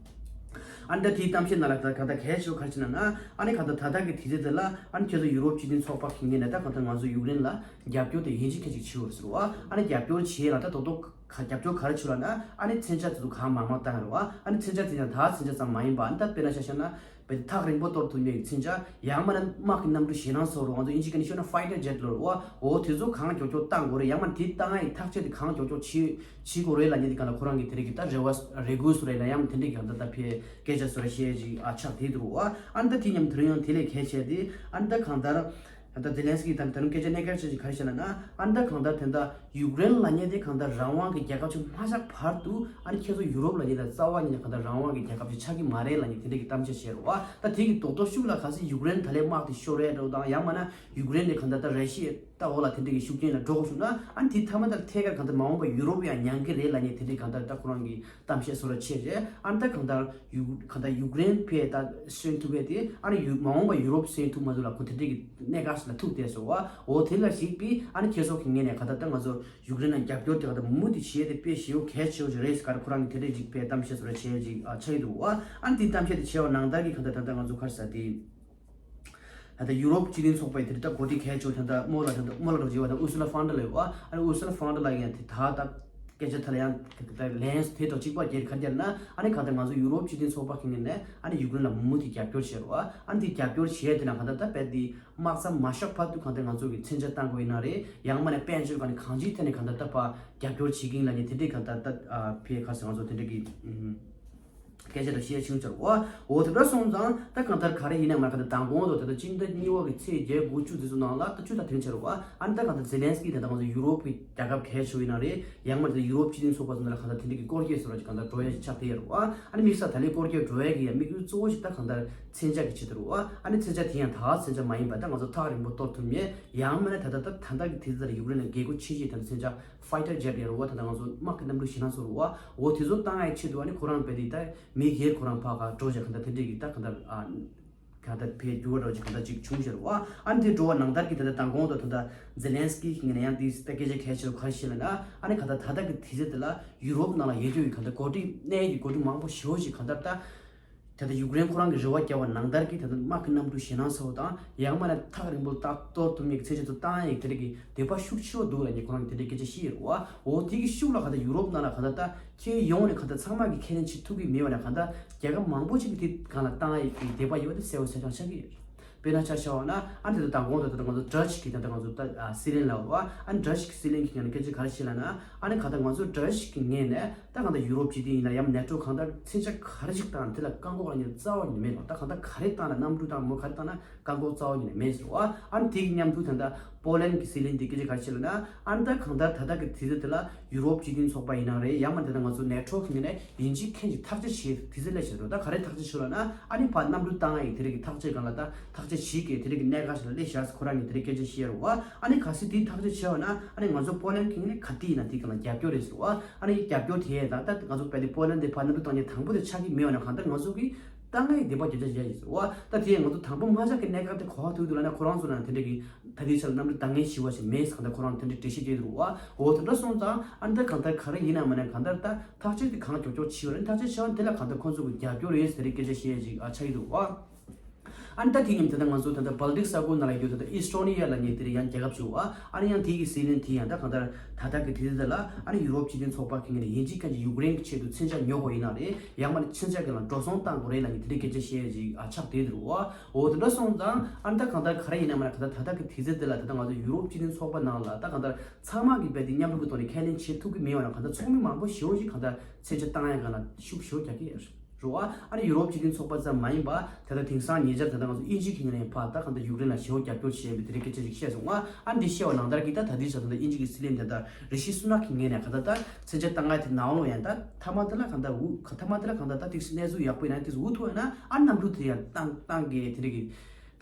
ཨ་ནི་ད་དེའི་གཏམ་བཤད་ནང་ལ་ད་ག་ད་གལ་ཆེ་བོ་ག་རེ་ཆེ་ན་ན་ཨ་ནི་ག་ད་ད་ལྟ་གི་དུས་ཚོད་དེ་ལ་ཨ་ནི་ཁྱེད་ཚོ་ཡུ་རོབ་སྤྱི་མཐུན་ཚོགས་པ་གི་ངོས་ནས་ད་ག་ད་ང་ཚོ་ཡུཀ་རེན་ལ་རྒྱབ་སྐྱོར་དེ་ཡིན་གཅིག་ཁ་གཅིག་བྱེད་འོ་ཟེར་བ། ཨ་ནི་རྒྱབ་སྐྱོར་བྱེད་ལ་ད་ད་དུང་། ག་རྒྱབ་སྐྱོར་ག་རེ་བྱུང་ལབ་ན། ཨ་ནི་མཚོན་ཆ་དེ་ཚོ་གང་མང་མང་བཏང་ཡོད་རེད་བ། ཨ་ནི་མཚོན་ཆ་དེ་ཡང་ད་མཚོན་ཆ་ཙམ་མ་ཡིན་པ། ཨ་ནི་ད་དཔེར་ན་ཆ་བཞག་ན་བལ་ཐག་རིང་པོ་གཏོར་ཐུབ་མཁན་གྱི་མཚོན་ཆ། ཡང་མིན་ན་དམག་གི་གནམ་གྲུ་ཞེད་སྣང་བཟོ་རུ། ང་ཚོ་དབྱིན་ཇི་སྐད་ནས་ཤོད་ན་ཕའི་ཊར་ཇེཊ་ལབ་རེད་བ། འོ་དེ་ཚོ་གང་མགྱོགས་མགྱོགས་བཏང་དགོས་རེད། ཡང་མིན་ན་དེ་བཏང་ཡག་གི་ཐག་གཅོད་དེ་གང་མགྱོགས་མགྱོགས་བྱེད་བྱེད་དགོས་རེད་ལབ་མཁན་དེ་གང་ལ་ཁོ་རང་གིས་དེ་རིང་གི་ད་རེ་བ་རེ་སྐུལ་བཟོ་རེད་ན། ཡང་མིན་ན་དེ་འདྲས་ཀྱི་ད་ལྟ་ཕའི་སྐད་ཆ་བཟོ་རེ་བཤད་ཅིག་ཨ་ཆགས་བསྡད་འདུག་རེད་བ། ཨ་ནི་ད་དེ་མཉམ་དུ་རིང་ཡང་དེ་ལས་གལ་ཆེ་དེ། ཨ་ནི་ད་གང་ལྟར། ད་ལྟ་ཛེ་ལན་སི་ཀི་དང་ད་རུང་སྐད་ཆ་གནད་འགག་ཆེ་ཞིག་ག་རེ་བཤད་ན་ན། ཨ་ནི་ད་གང་ལྟར་དེ་འདྲ་ཡུཀ་རེན་ལབ་མཁན་དེ་གང་ལྟར་རང་དབང་གི་རྒྱལ་ཁབ་ཅིག་མ་ཆགས་བར་དུ། ཨ་ནི་ཁྱེད་ཚོ་ཡུ་རོབ་ལབ་མཁན་དང་རྩ་བ་ཉིད་ནས་གང་ལྟར་རང་དབང་གི་རྒྱལ་ཁབ་ཅིག་ཆགས་ཀྱི་མ་རེད་ལབ་མཁན་དེ་འདྲ་གི་གཏམ་བཤད་བྱས་རེད་བ། ད་དེ་གི་རྡོག་རྡོག་ཤུགས་ལ་གལ་སྲིད་ཡུཀ་རེན་ད་ལན་དམག་དེ་ཤོར་རེད་འགྲོ་དང་། ཡང་མིན་ན་ཡུཀ་རེན་དེ་གང་ལྟར་ད་ར་ཤི་ཡ་ད་འོག་ལ་དེ་འདྲ་གི་ཤུགས་རྐྱེན་ལ་འགྲོ་དགོས་བྱུང་ན། ཨ་ནི་དེ་མཐའ་མ་ད་ཐད་ཀར་གང་ལྟར་མ་འོངས་པ་ཡུ་རོབ་ཡང་མྱངས་ཀྱི་རེད་ལབ་མཁན་དེ་འདྲ་གང་ལྟར་ད་ཁོ་རང་གི་གཏམ་བཤད་བཟོ་འདྲ་བྱས་རེད། ཨ་ནི་ད་གང་ལྟར་ཡུ་གང་ལྟར་ཡུཀ་རེན་ཕར་ད་སོན་ཐུབ་པས་དེ། ཨ་ནི་ཡུ་མ་འོངས་པ་ཡུ་རོབ་སོན་ཐུབ་མ་ཐུབ་ལ་ཁོ་དེ་འདྲས་ཀྱི་གནད་འགག་ཞིག་ལ་ཐུག་བསྡད་སོང་བ། འོ་དེ་ལ་གཞིགས་པས་ཨ་ནི་ཁྱེད་ཚོ་གི་ངོས་ནས་གང་ལྟར་ད་ང་ཚོ་ཡུཀ་རེན་ལ་རྒྱབ་སྐྱོར་དེ་གང་ལྟར་མུ་མཐུད་བྱས་ཏེ་དཔེ་ཞེ་པོ་གལ་ཆེ་བོ་ཞིག་རེད་ཟེར་ག་རེ་ཁོ་རང་གི་དེ་འདྲས་ཅིག་ཕར་གཏམ་བཤད་བཟོ་འདྲ་བྱས་ཅིག་ཨ་ཆགས་ཀྱི་འདུག་བ། ཨ་ནི་དེ་གཏམ་བཤད་དེ་བྱས་པ་ནང་ལྟར་གྱི་གང་ལྟར་ད་ལྟ་ང་ཚོ་ག་རེ་ཟེར་དེ། ད་ལྟ་ཡུ་རོབ་སྤྱི་མཐུན་ཚོགས་པའི་དེ་རིང་ད་གོ་སྒྲིག་གལ་ཆེ་བོ་ད་ལྟ་རྨོ་ལགས་ད་ལྟ་རྨོ་ལགས་འགྲོ་བྱེད་པ་དང་ཨུར་སུ་ལ་ཕོན་ཌར་ལ་ཡོད་བ། ཨ་ནི་ཨུར་སུ་ལ་ཕོན་ཌར་ལ་ཡང་དེ་ད་ད་སྐད་ཆ་ཐད་ལ་ཡང་ད་ལན་དེ་དང་གཅིག་པ་རྒྱལ་ཁ་རྒྱལ་ན། ཨ་ནི་གང་ལྟར་ང་ཚོ་ཡུ་རོབ་སྤྱི་མཐུན་ཚོགས་པ་གི་ངོས་ནས་ཨ་ནི་ཡུཀ་རེན་ལ་མུ་མཐུད་རྒྱབ་སྐྱོར་བྱེད་རོགས། ཨ་ནི་དེ་རྒྱབ་སྐྱོར་བྱེད་དེ་ན་གང་ལྟར་ད་དཔེ་དེ་དམག་མཚམས་མ་ཤོར་བར་དུ་གང་ལྟར་ང་ཚོ་གི་མཚོན་ཆ་བཏང་དགོས་ཡིན་ན་རེད། ཡང་མིན་ན་དཔལ་འབྱོར་གང་ནས་གང་ཅིའི་ཐད་ནས་གང་ལྟར་ད་ཕར་རྒྱབ་སྐྱོར་བྱེད་ཀྱི་ཡིན་ལབ་ནས་དེ་འདྲའི་གང་ལྟར་ད་ཕར་ག་ཟེར་ང་ཚོ་དེ་འདྲ་གི་སྐད་ཆ་དང་བཤད་ཆུང་ཆར་འོ། འོ་དེ་འདྲ་སོང་ཙང་ད་གང་ལྟར་ག་རེ་ཡིན་ན་མ་གང་ལྟར་མདང་དགོང་དུ་ད་ལྟ་སྤྱི་ཟླ་གཉིས་པ་གི་ཚེས་བརྒྱད་དགུ་བཅུ་དེ་ཚོ་ནང་ལ་ད་བཅུ་དང་དོན་ཆེ་རུ་བ། ཨ་ནི་ད་གང་ལྟར་ཛེ་ལན་སི་ཀི་དེ་ད་ང་ཚོ་ཡུ་རོབ་ཀྱི་རྒྱལ་ཁབ་གལ་ཆེ་བ་ཡིན་ན་རེད། ཡང་མ་ད་ཡུ་རོབ་སྤྱི་མཐུན་ཚོགས་པ་ཚོ་ནང་ལ་གང་ལྟར་དེ་འདྲའི་གི་སྐོར་སྐྱོད་བཟོ་འདྲ་ཅིག་གང་ལྟར་འགྲོ་ཡ་ཞིག་ཆགས་བསྡད་ཡོད་རུ་བ། ཨ་ནི་དམིགས་བསལ་ད་ལན་སྐོར་སྐྱོད་འགྲོ་ཡ་གི་ཡ་དམིགས་ཡུལ་གཙོ་བོ་ཞིག་ད་གང་ལྟར་མཚོན་ཆ་གི་ཆེད་དུ་རུ་བ། ཨ་ནི་མཚོན་ཆ་དེ་ཡང་ད་མཚོན་ཆ་མ་ཡིན་པ་ད་ང་ཚོ་ཐག་རིང་པོ་གཏོར་ཐུབ་མཁན། ཡང་མིན་ན་ད་ལྟ་ད་ད་ལྟ་གི་དུས་ཚོད་ལ་ཡུཀ་རེན་ལ་རྒྱལ་སྒོ་ཆེ་ཤོས་ད་མཚོན་ཆ་ཕའི་ཊར་ཇེཊ་ཡོད་རུ་བ། ད་ལྟ་ང་ཚོ་དམག་གི་གནམ་གྲུ་ཞེད་སྣང་བཟོ་རུ་བ། འོ་དེ་ཚོ་བཏང་ཡ་ཆེད་དུ་ཨ་ནི་ཁོ་རང་དཔེ་དེ་ད་མི་སྒེར་ཁོ་རང་ཕར་ག་འགྲོ་བྱས་གང་ལྟར་དེ་འདྲས་ཀྱི་ད་གང་ལྟར་ཨ། གང་ལྟར་ཕར་འགྱུར་བ་འགྲོ་ཅིག་གང་ལྟར་ཅིག་བྱུང་ཤར་བ། ཨ་ནི་དེ་འགྲོ་བ་ནང་ལྟར་གྱི་ད་ལྟ་མདང་དགོང་དུ་ད་ལྟ་ཛེ་ལན་སི་ཀི་གི་ངོས་ནས་ཡང་དེ་ལྟ་སྐད་ཆ་གལ་ཆེ་རུ་ག་རེ་བཤད་ལབ་ན། ཨ་ནི་གང་ལྟར་ད་ལྟ་གི་དུས་ཚོད་དེ་ལ་ཡུ་རོབ་ནང་ལ་ཡོད་རྒྱུ་ཡི་གང་ལྟར་འགོ་ཁྲིད་གནད་ཡོད་ཀྱི་འགོ་ཁྲིད་མང་པོ་ཞེ་པོ་ཞིག་གང་ལྟར་ད་ད་ལྟ་ཡུཀ་རེན་ཁོ་རང་གི་རེ་བ་བརྒྱབ་པ་ནང་ལྟར་གྱི་ད་ལྟ་དམག་གི་གནམ་གྲུ་ཞེད་སྣང་ཚ་བོ་དང་། ཡང་མིན་ན་ཐག་རིང་པོ་ལ་ད་གཏོར་ཐུབ་མཁན་གྱི་མཚོན་ཆ་ཚོ་བཏང་ཡག་དེ་འདྲ་གི་འདོད་པ་ཤུགས་ཆེ་བོ་འདུག་ལབ་ནས་ཁོ་རང་གི་དེ་འདྲའི་སྐད་ཆ་བཤད་ཡོད་རེད་བ། འོ་དེ་གི་ཤུགས་ལ་གང་ལྟར་ཡུ་རོབ་ནང་ལ་གང་ལྟར་ད་ཁྱེད་ཡོང་ནས་གང་ལྟར་ཚང་མ་གི་ཁས་ལེན་བྱེད་ཐུབ་ཀྱི་མེད་པ་ན། གང་ལྟར་རྒྱལ་ཁབ་མང་པོ་ཅིག་གི་དེ་སྒང་ལ་བཏང་ཡག་གི་འདོད་པ་ཡོད་པ་དེ་གསལ་པོ་གསལ་རྐྱང་ཆགས་ཀྱི་ཡོད། དཔེར་ན་ཆ་བཞག་པ་ན་ཨ་ནི་ད་ལྟ་མདང་དགོང་དུ་ད་ལྟ་ང་ཚོ་ཌ་ཅི་གི་ད་ལྟ་ང་ཚོ་ད་ཨ་སྲིད་བློན་ལབ་རེད་བ། ཨ་ནི་ཌ་ཅི་གི་སྲིད་བློན་གྱི་ངོས་ནས་སྐད་ཆ་ག་རེ་བཤད་ལབ་ན། ཨ་ནི་གང་ལྟར་ང་ཚོ་ཌ་ཅི་གི་ངོས་ནས་ད་གང་ལྟར་ཡུ་རོབ་སྤྱི་མཐུན་ཡིན་ན་ཡང་ནེ་ཊོ་གང་ལྟར་མཚོན་ཆ་ག་རེ་ཅིག་བཏང་དེ་ལ་བཀག་འགོག་ལབ་མཁན་རྩ་བ་ཉིད་མེད་ལ། ད་གང་ལྟར་ག་རེ་བཏང་ན་གནམ་གྲུ་བཏང་མོ་ག་རེ་བཏང་ན་བཀག་འགོག་རྩ་བ་ཉིད་ནས་མེད་ཟེར་བ། ཨ་ནི་དེ་གི་མཉམ་དུ་ད་ལྟ་པོ་ལན་གྱི་སྲིད་བློན་དེ་སྐད་ཆ་ག་རེ་བཤད་ལབ་ན། ཨ་ནི་ད་གང་ལྟར་ད་ལྟ་གི་དུས་ཚོད་དེ་ལ་ཡུ་རོབ་སྤྱི་མཐུན་ཚོགས་པ་ཡིན་ན་རེད། ཡང་མིན་ད་ལྟ་ང་ཚོ་ནེ་ཊོ་གི་ངོས་ནས་ཡིན་གཅིག་མིན་གཅིག་ཐག་གཅོད་བྱེད་དུས་ཚོད་སླེབས་བཞག་འདུག་ད་ག་རེ་ཐག་གཅོད་བྱེད་ལབ་ན། ཨ་ནི་ཕར་གནམ་གྲུ་བཏང་ཡག་དེ་རིགས་ཀྱི་ཐག་གཅོད་སྒང་ལ་ད་ཐག་གཅོད་བྱེད་དགོས་དེ་རིགས་ཀྱི་གནད་འགག་ཞིག་ལ་སླེབས་བཞག་ཁོ་རང་གིས་དེ་རིགས་སྐད་ཆ་བཤད་རེད་བ། ཨ་ནི་གལ་སྲིད་དེ་ཐག་གཅོད་བྱས་པ་ན་ཨ་ནི་ང་ཚོ་པོ་ལན་གྱི་ངོས་ནས་ག་དུས་ཡིན་ན་དེ་སྒང་ལ་རྒྱབ་སྐྱོར་རེད་ཟེར་བ། ཨ་ནི་རྒྱབ་སྐྱོར་དེ་ད་ད་ང་ཚོ་དཔེ་དེ་པོ་ལན་དེ་ཕར་གནམ་གྲུ་བཏང་མཁན་དང་པོ་དེ་ཆགས་ཀྱི་མེད་པ་ན་གང་ལྟར་ང་ཚོ་གིས་བཏང་ཡག་འདོད་པ་བརྒྱ་ཆ་བརྒྱ་ཡིན་ཟེར་བ། ད་དེ་ང་ཚོ་དང་པོ་མ་ཆགས་ཀྱི་གནད་འགག་དེ་ག་པར་ཐུག་འདུག་ལབ་ན། ཁོ་རང་ཚོ་ནང་དེ་འདྲ་གི་ད་ལྟའི་ཆར་གནམ་གྲུ་བཏང་མཁན་ཞེ་པོ་ཞིག་མེད་ཟེར་གང་ལྟར་ཁོ་རང་དེ་འདྲ་འགྲེལ་བཤད་བྱས་འདུག་བ། འོ་དེ་འདྲ་སོང་ཙང་ཨ་ནི་ད་གང་ལྟར་ག་རེ་ཡིན་ན་མིན་ན་གང་ལྟར་ད་ཐག་གཅོད་དེ་གང་མགྱོགས་མགྱོགས་བྱེད་པ་རེད། ཐག་གཅོད་བྱས་པ་དེ་ལ་གང་ལྟར་ཁོང་ཚོ་གི་རྒྱབ་སྐྱོར་ཡོད་ཟེར་རེ་སྐད་ཆ་བཤད་ཅིག་ཨ་ཆགས་ཀྱི་འདུག་བ། ཨ་ནི་ད་དེ་མཉམ་དུ་ད་ལྟ་ང་ཚོ་ད་ལྟ་བལ་ཏིག་ས་ཁུལ་ནང་ལ་ཡོད་ད་ལྟ་ཨི་སི་ཊོ་ནི་ཡ་ལབ་མཁན་དེ་རིགས་ཡང་རྒྱལ་ཁབ་ཅིག་ཡོད་བ། ཨ་ནི་ཡང་དེ་གི་སྲིད་བློན་དེ་ཡང་ད་གང་ལྟར་ད་ལྟ་གི་དུས་ཚོད་ལ་ཨ་ནི་ཡུ་རོབ་སྤྱི་མཐུན་ཚོགས་པ་གི་ངོས་ནས་ཡིན་གཅིག་མིན་གཅིག་ཡུཀ་རེན་གྱི་ཆེད་དུ་མཚོན་ཆ་ཉོ་དགོས་ཡིན་ན་རེད། ཡང་མིན་ན་མཚོན་ཆ་གི་ལ་འགྲོ་སོང་བཏང་དགོས་རེད་ལབ་མཁན་དེ་འདྲའི་སྐད་ཆ་བཤད་ཅིག་ཨ་ཆགས་བསྡད་འདུག་བ། འོ་དེ་འདྲ་སོང་ཙང་ཨ་ནི་ད་གང་ལྟར་ག་རེ་ཡིན་ན་མིན་ན་གང་ལྟར་ད་ལྟ་གི་དུས་ཚོད་དེ་ལ་ད་ལྟ་ང་ཚོ་ཡུ་རོབ་སྤྱི་མཐུན་ཚོགས་པ་ནང་ལ་ད་གང་ལྟར་ཚང་མ་གི་རྦད་དེ་མཉམ་རུབ་ཀྱི་ཐོག་ནས་ཁས་ལེན་བྱེད་ཐུབ་ཀྱི་མེད་པ་ན་གང་ལྟར་ཚོགས་མི་མང་པོ་ཞེ་པོ་ཞིག་གང་ལྟར་མཚོན་ཆ་བཏང་ཡག་སྒང་ལ་ཤུགས་ཞེ་པོ་རྒྱག་གི་ཡོད་རེད་བ། ཨ་ནི་ཡུ་རོབ་སྤྱི་མཐུན་ཚོགས་པ་ཙམ་མ་ཡིན་པ་ད་ལྟ་དེང་སང་ཉེ་ཆར་ད་ལྟ་ང་ཚོ་དབྱིན་ཇི་གི་ངོས་ནས་ཕར་ད་གང་ལྟར་ཡུཀ་རེན་ལ་ཞེ་པོ་རྒྱབ་སྐྱོར་བྱས་པའི་དེ་རིང་སྐད་ཆ་ཞིག་བཤད་སོང་ང་། ཨ་ནི་འདི་བཤད་པ་ནང་ལྟར་གྱི་ད་ད་ལྟའི་ཆར་ད་ལྟ་དབྱིན་ཇི་གི་སྲིད་བློན་དེ་ད་རི་ཤི་སུ་ནག་གི་ངོས་ནས་གང་ལྟར་ད་མཚོན་ཆ་བཏང་ཡག་དེ་ནང་ལོགས་ཡང་ད་མཐའ་མ་དེ་ལ་གང་ལྟར་འུ་མཐའ་མ་དེ་ལ་གང་ལྟར་ད་ཏིག་ཙམ་གནས་ཚུལ་ཡག་པོ་ཡིན་ན་ཏིག་ཙམ་འུ་ཐུག་ཡོད་ན་ཨ་ནི་གནམ་གྲུ་དེ་ཡང་བཏང་བཏང་གི་དེ་རིང་གི་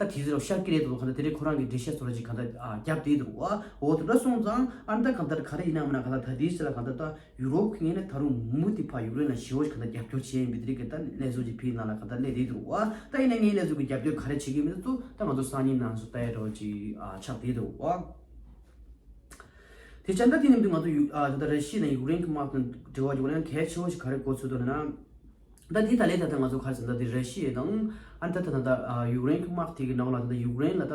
ད་དེ་ཚོ་ཤར་ཀི་རེད་དོ་གང་ལྟར་དེ་རིང་ཁོ་རང་གི་འགྲེལ་བཤད་བཟོ་འདྲ་ཅིག་གང་ལྟར་ཨ་བརྒྱབ་བསྡད་འདུག་བ། འོ་དེ་འདྲ་སོང་ཙང་ཨ་ནི་ད་གང་ལྟར་ག་རེ་ཡིན་ན་མིན་ན་གང་ལྟར་ད་ལྟའི་ཆར་ལ་གང་ལྟར་ད་ཡུ་རོབ་ཀྱི་ངོས་ནས་ད་རུང་མུ་མཐུད་ཕར་ཡུཀ་རེན་ལ་ཞེ་པོ་ཞིག་གང་ལྟར་རྒྱབ་སྐྱོར་བྱས་ཡིན་པའི་དེ་རིང་གི་ད་གནས་ཚུལ་ཅིག་བོད་ནང་ལ་གང་ལྟར་སླེབས་བསྡད་འདུག་བ། ད་ཡིན་ན་ངའི་གནས་ཚུལ་གྱི་རྒྱབ་སྐྱོར་ག་རེ་བྱེད་ཀྱི་མིན་ཚོ་ད་ང་ཚོ་སང་ཉིན་ནང་སུ་ལྟ་ཡ་འདྲ་བོ་ཅིག་ཨ་ཆགས་བསྡད་འདུག་བ། དེ་བྱས་ད་དེ་ནས་འདི་ང་ཚོ་ཡུ་ཨ་ད་ལྟ་ར་ཤི་ཡ་དང་ཡུཀ་རེན་གྱི་དམག་དང་འབྲེལ་བ་ཡོད་ན་གལ་ཆེ་བོ་ཞིག་ག་རེ་གོ་ཚུལ་འདུག་ལབ་ན། ད་འདི་ད་ལས་ད་ལྟ་ང་ཚོ་ག་རེ་ཟེར་ན་འདི་ར་ཤི་ཡ་དང་ཨ་ནི་ད་ད་ད་ད་ཡུཀ་རེན་གྱི་དམག་དེ་གི་ནང་ལ་ད་ད་ཡུཀ་རེན་ལ་ད་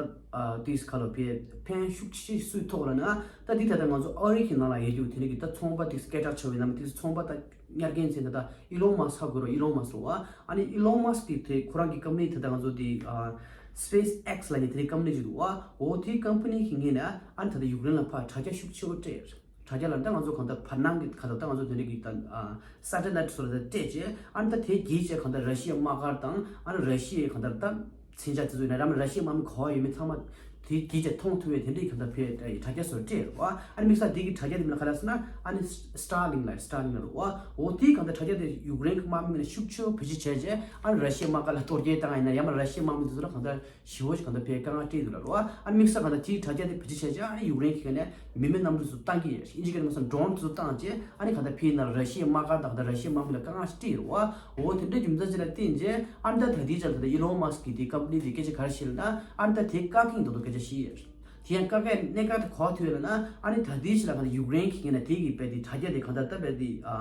དེ་ག་ལ་ཕན་ཕན་ཤུགས་ཆེ་སུས་ཐོགས་ལ་ན་ད་འདི་ད་ལྟ་ང་ཚོ་ཨ་རི་གི་ནང་ལ་ཡོད་རྒྱུ་དེ་ནི་གི་ད་ཚོང་པ་དེ་སྐད་གྲགས་ཆེ་བའི་ནང་དེ་ཚོང་པ་ད་ཉར་མཁན་ཚེ་ད་ད་ཨི་ལོན་མཱ་སི་ཧ་གོ་རོ་ཨི་ལོན་མཱ་སི་རོ་ཨ་ཨ་ནི་ཨི་ལོན་མཱ་སི་དེ་དེ་ཁོ་རང་གི་ཀམ་པ་ནི་ད་ད་ང་ཚོ་དེ་ཨ་སི་པེ་སི་ཨེག་སི་ལ་ནི་དེ་ནི་ཀམ་པ་ནི་ཅིག་འདུག་ཨ། འོ་དེའི་ཀམ་པ་ནི་གི་ངོས་ནས་ཨ་ནི་ད་ད་ཡུཀ་རེན་ལ་ཕར་དྲ་རྒྱ་ཤུགས་ཆེ་བོ་སྤྲད། དྲ་རྒྱ་ལ་ད་ང་ཚོ་གང་ལྟར་བར་སྣང་གི་གང་ལྟར་ད་ང་ཚོ་དེ་འདྲ་གི་ད་ཨ་སེ་ཊེ་ལའིཊ་སོགས་ལ་ད་སྤྲད་རྗེས་ཨ་ནི་ད་དེ་གིས་བྱས་གང་ལྟར་ར་ཤི་ཡའི་དམག་སྒར་དང་ཨ་ནི་ར་ཤི་ཡའི་གང་ལྟར་ད་མཚོན་ཆ་དེ་ཚོ་ཡིན་ན་ར་མ་ར་ཤི་ཡའི་དམག་མི་ག་པར་ཡོད་མེད་ཚང་མ་དེ་གིས་བྱས་མཐོང་ཐུབ་པའི་དེ་འདྲའི་གང་ལྟར་ཕའི་དྲ་རྒྱ་སོགས་སྤྲད་རེད་བ། ཨ་ནི་དམིགས་བསལ་དེ་གི་དྲ་རྒྱ་དེ་མིན་ན་ག་རེ་ཟེར་ན་ཨ་ནི་སི་ཊར་ལིང་ལ་སི་ཊར་ལིང་ལ་རེད་བ། འོ་དེའི་གང་ལྟར་དྲ་རྒྱ་དེ་ཡུཀ་རེན་གི་དམག་མི་ངོས་ནས་ཤུགས་ཆེ་བོ་བེད་སྤྱོད་བྱས་རྗེས་ཨ་ནི་ར་ཤི་ཡའི་དམག་སྒར་ལ་གཏོར་རྒོལ་བཏང་ཡིན་ན་ཡང་མ་ར་ཤི་ཡའི་དམག་མི་དེ་ཚོ་ལ་གང་ལྟར་ཞེ་པོ་ཞིག་གང་ལྟར་ཕའི་དཀའ་ངལ་སྤྲད་འདུག་ལ་རོ། ཨ་ནི་དམིགས་བསལ་གང་ལྟར་དེའི་དྲ་རྒྱ་དེ་བེད་སྤྱོད་བྱས་རྗེས་ཨ་ནི་ཡུཀ་རེན་གྱི་ངོས་ནས་མི་མེད་གནམ་གྲུ་ཚོ་བཏང་གི་ཡོད། ཨིན་ཇི་སྐད་ནས་མ་སོང་ཌོ་རོན་ཚོ་བཏང་རྗེས་ཨ་ནི་གང་ལྟར་ཕའི་ནང་ལ་ར་ཤི་ཡའི་དམག་སྒར་དང་གང་ལྟར་ར་ཤི་ཡའི་དམག་མི་ལ་དཀའ་ངལ་ཞིག་སྤྲད་ཡོད་རོ། འོ་དེ་འདྲའི་རྒྱུ་མཚན་ཅིག་ལ་བརྟེན་རྗེས་ཨ་ནི་ད་ད་ལྟའི་ཆར་ད་ལྟ་ཨི་ལོན་མཱ་སི་ཀི་དེའི་ཀམ་པ་ནི་དེ་སྐད་ཆ་ག་རེ་བཤད་ལ་ན་ཨ་ནི་ད་དེ་བཀག་གིན་འདུག་འདུག་སྐད་ཆ་བཤད་ཡོད། དེ་ཡང་བཀག་གའི་གནད་འགག་དེ་ག་པར་ཐུག་ཡོད་ལ་ན་ཨ་ནི་ད་ལྟའི་ཆར་ལ་གང་ལྟར་ཡུཀ་རེན་གྱི་ངོས་ནས་དེ་གི་དཔེ་དེ་དྲ་རྒྱ་དེ་གང་ལྟར་ད་དཔེ་དེ་ཨ་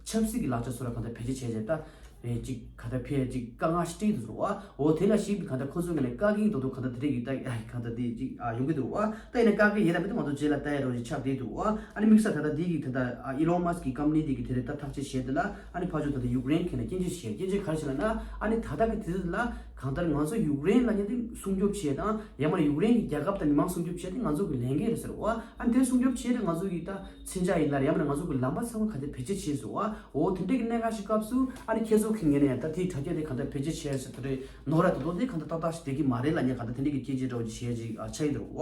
ཆབ་སྲིད་ཀྱི་ལག་ཆ་སོགས་ལ་གང་ལྟར་བེད་སྤྱོད་བྱས་རྗེས་ད། རེད་ཅིག་ག་ད་ཕེ་ཅིག་དཀའ་ངལ་ཞིག་འཕྲད་འདུག་ཟེར་བ། འོ་དེ་ལ་ཞིག་ག་ད་ཁོ་ཚོ་ངོས་ནས་བཀག་གིན་འདུག་འདུག་ག་ད་དེ་རིགས་ཀྱི་ད་ག་ད་དེ་ཅིག་ཡོང་གི་འདུག་བ། ད་ཡིན་ན་བཀག་གི་ཡིན་ན་མི་འདུག་ང་ཚོ་རྗེས་ལ་ལྟ་ཡ་རོགས་ཅིག་ཆགས་བསྡད་འདུག་བ། ཨ་ནི་དམིགས་བསལ་ད་ད་དེ་གི་ད་ད་ཨི་ལོན་མཱ་སི་ཀི་ཀམ་པ་ནི་དེ་གི་དེ་རེད་ད་ཐག་གཅོད་བྱས་དེ་ལ་ཨ་ནི་ཕར་ཕྱོགས་ད་ད་ཡུཀ་རེན་གྱི་ནས་སྐྱོན་བརྗོད་བྱས་སྐྱོན་བརྗོད་ག་རེ་བྱས་ལ་ན་ཨ་ནི་ད་ད་གི་དེ་ལ་གང་ལྟར་ང་ཚོ་ཡུཀ་རེན་ལ་ཉེ་དུ་སྲུང་སྐྱོབ་བྱས་དང་ཡང་མ་ཡུཀ་རེན་གྱི་རྒྱལ་ཁབ་དང་མི་མང་སྲུང་སྐྱོབ་བྱས་ཏེ་ང་ཚོ་གི་ལས་འགན་རེད་ཟེར་བ། ཨ་ནི་དེ་སྲུང་སྐྱོབ་བྱས་ཏེ་ང་ཚོ་གི་ད་མཚོན་ཆ་ཡིན་ལ་ཡང་མིན་ན་ང་ཚོ་གི་ལམ་པ་ཚང་མ་ག་དེ་བེད་སྤྱོད་བྱས་སོང་བ། འོ་དེ་འདྲའི་གི་གནད་འགག་ཞིག་སྐབས་སུ་ཨ་ནི་ཁྱེད་ཚོ་གི་ངོས་ནས་ཡང་ད་དེའི་དྲ་རྒྱ་དེ་ག་འདྲ་བེད་སྤྱོད་བྱས་ཟེར་དེ་རེད་ནོར་ར་དེ་དོ་དེ་ག་འདྲ་ཏག་ཏག་ཞིག་བསྡད་ཀྱི་མ་རེད་ལ་ཉེ་ག་ད་དེ་འདྲའི་གི་སྐད་ཆ་འདྲ་བོ་ཞིག་བཤད་ཅིག་ཨ་ཆགས་ཡི་འདུག་བ།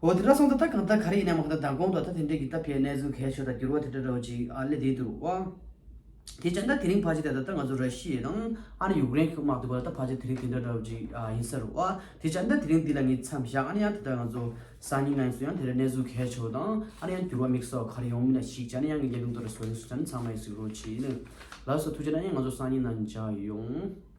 འོ་དེ་འདྲ་སོང་ད་ད་གང་ད་ག་རེ་ཡིན་ན་མ་ག་ད་མདང་དགོང་དུ་ད་དེ་འདྲའི་གི་ད་ཕའི་གནས་ཚུལ་གལ་ཆེ་ད་འགྱུར་བ་དེ་འདྲ་འདྲ་བོ་ཅིག་ཨ་སླེབས་བསྡད་འདུག་བ། དེ་ཙང་ད་དེ་རིང་ཕལ་ཆེར་དེ་ད་ལྟ་ང་ཚོ་ར་ཤི་ཡ་དང་ཨ་ནི་ཡུཀ་རེན་གྱི་དམག་དེ་བར་ད་ཕལ་ཆེར་དེ་རིང་དེ་འདྲ་འདྲ་བོ་ཅིག་ཨ་ཡིན་ས་རེད་བ། དེ་ཙང་ད་དེ་རིང་འདི་ལ་ངས་མཚམས་བཞག་ཨ་ནི་ཡང་དེ་ལྟར་ང་ཚོ་སང་ཉིན་ང་ཚོ་ཡང་དེ་རིང་གནས་ཚུལ་གལ་ཆེ་བ་དང་ཨ་ནི་ཡང་འགྱུར་བ་དམིགས་བསལ་ག་རེ་ཡོང་མིན་ལ་ཞིག་ཅང་ཨ་ནི་ཡང་ངས་ཉེ་དུ་འདི་རུ་སོ་ཡིན་སུ་ཅང་ཚང་མ་ཡིན་སུ་རོ་ཆེ་ཡིན། ལགས་སོ་ཐུགས་རྗེ་གནང་། ཡང་ང་ཚོ་སང་ཉིན་ནང་མཇལ་ཡོང་།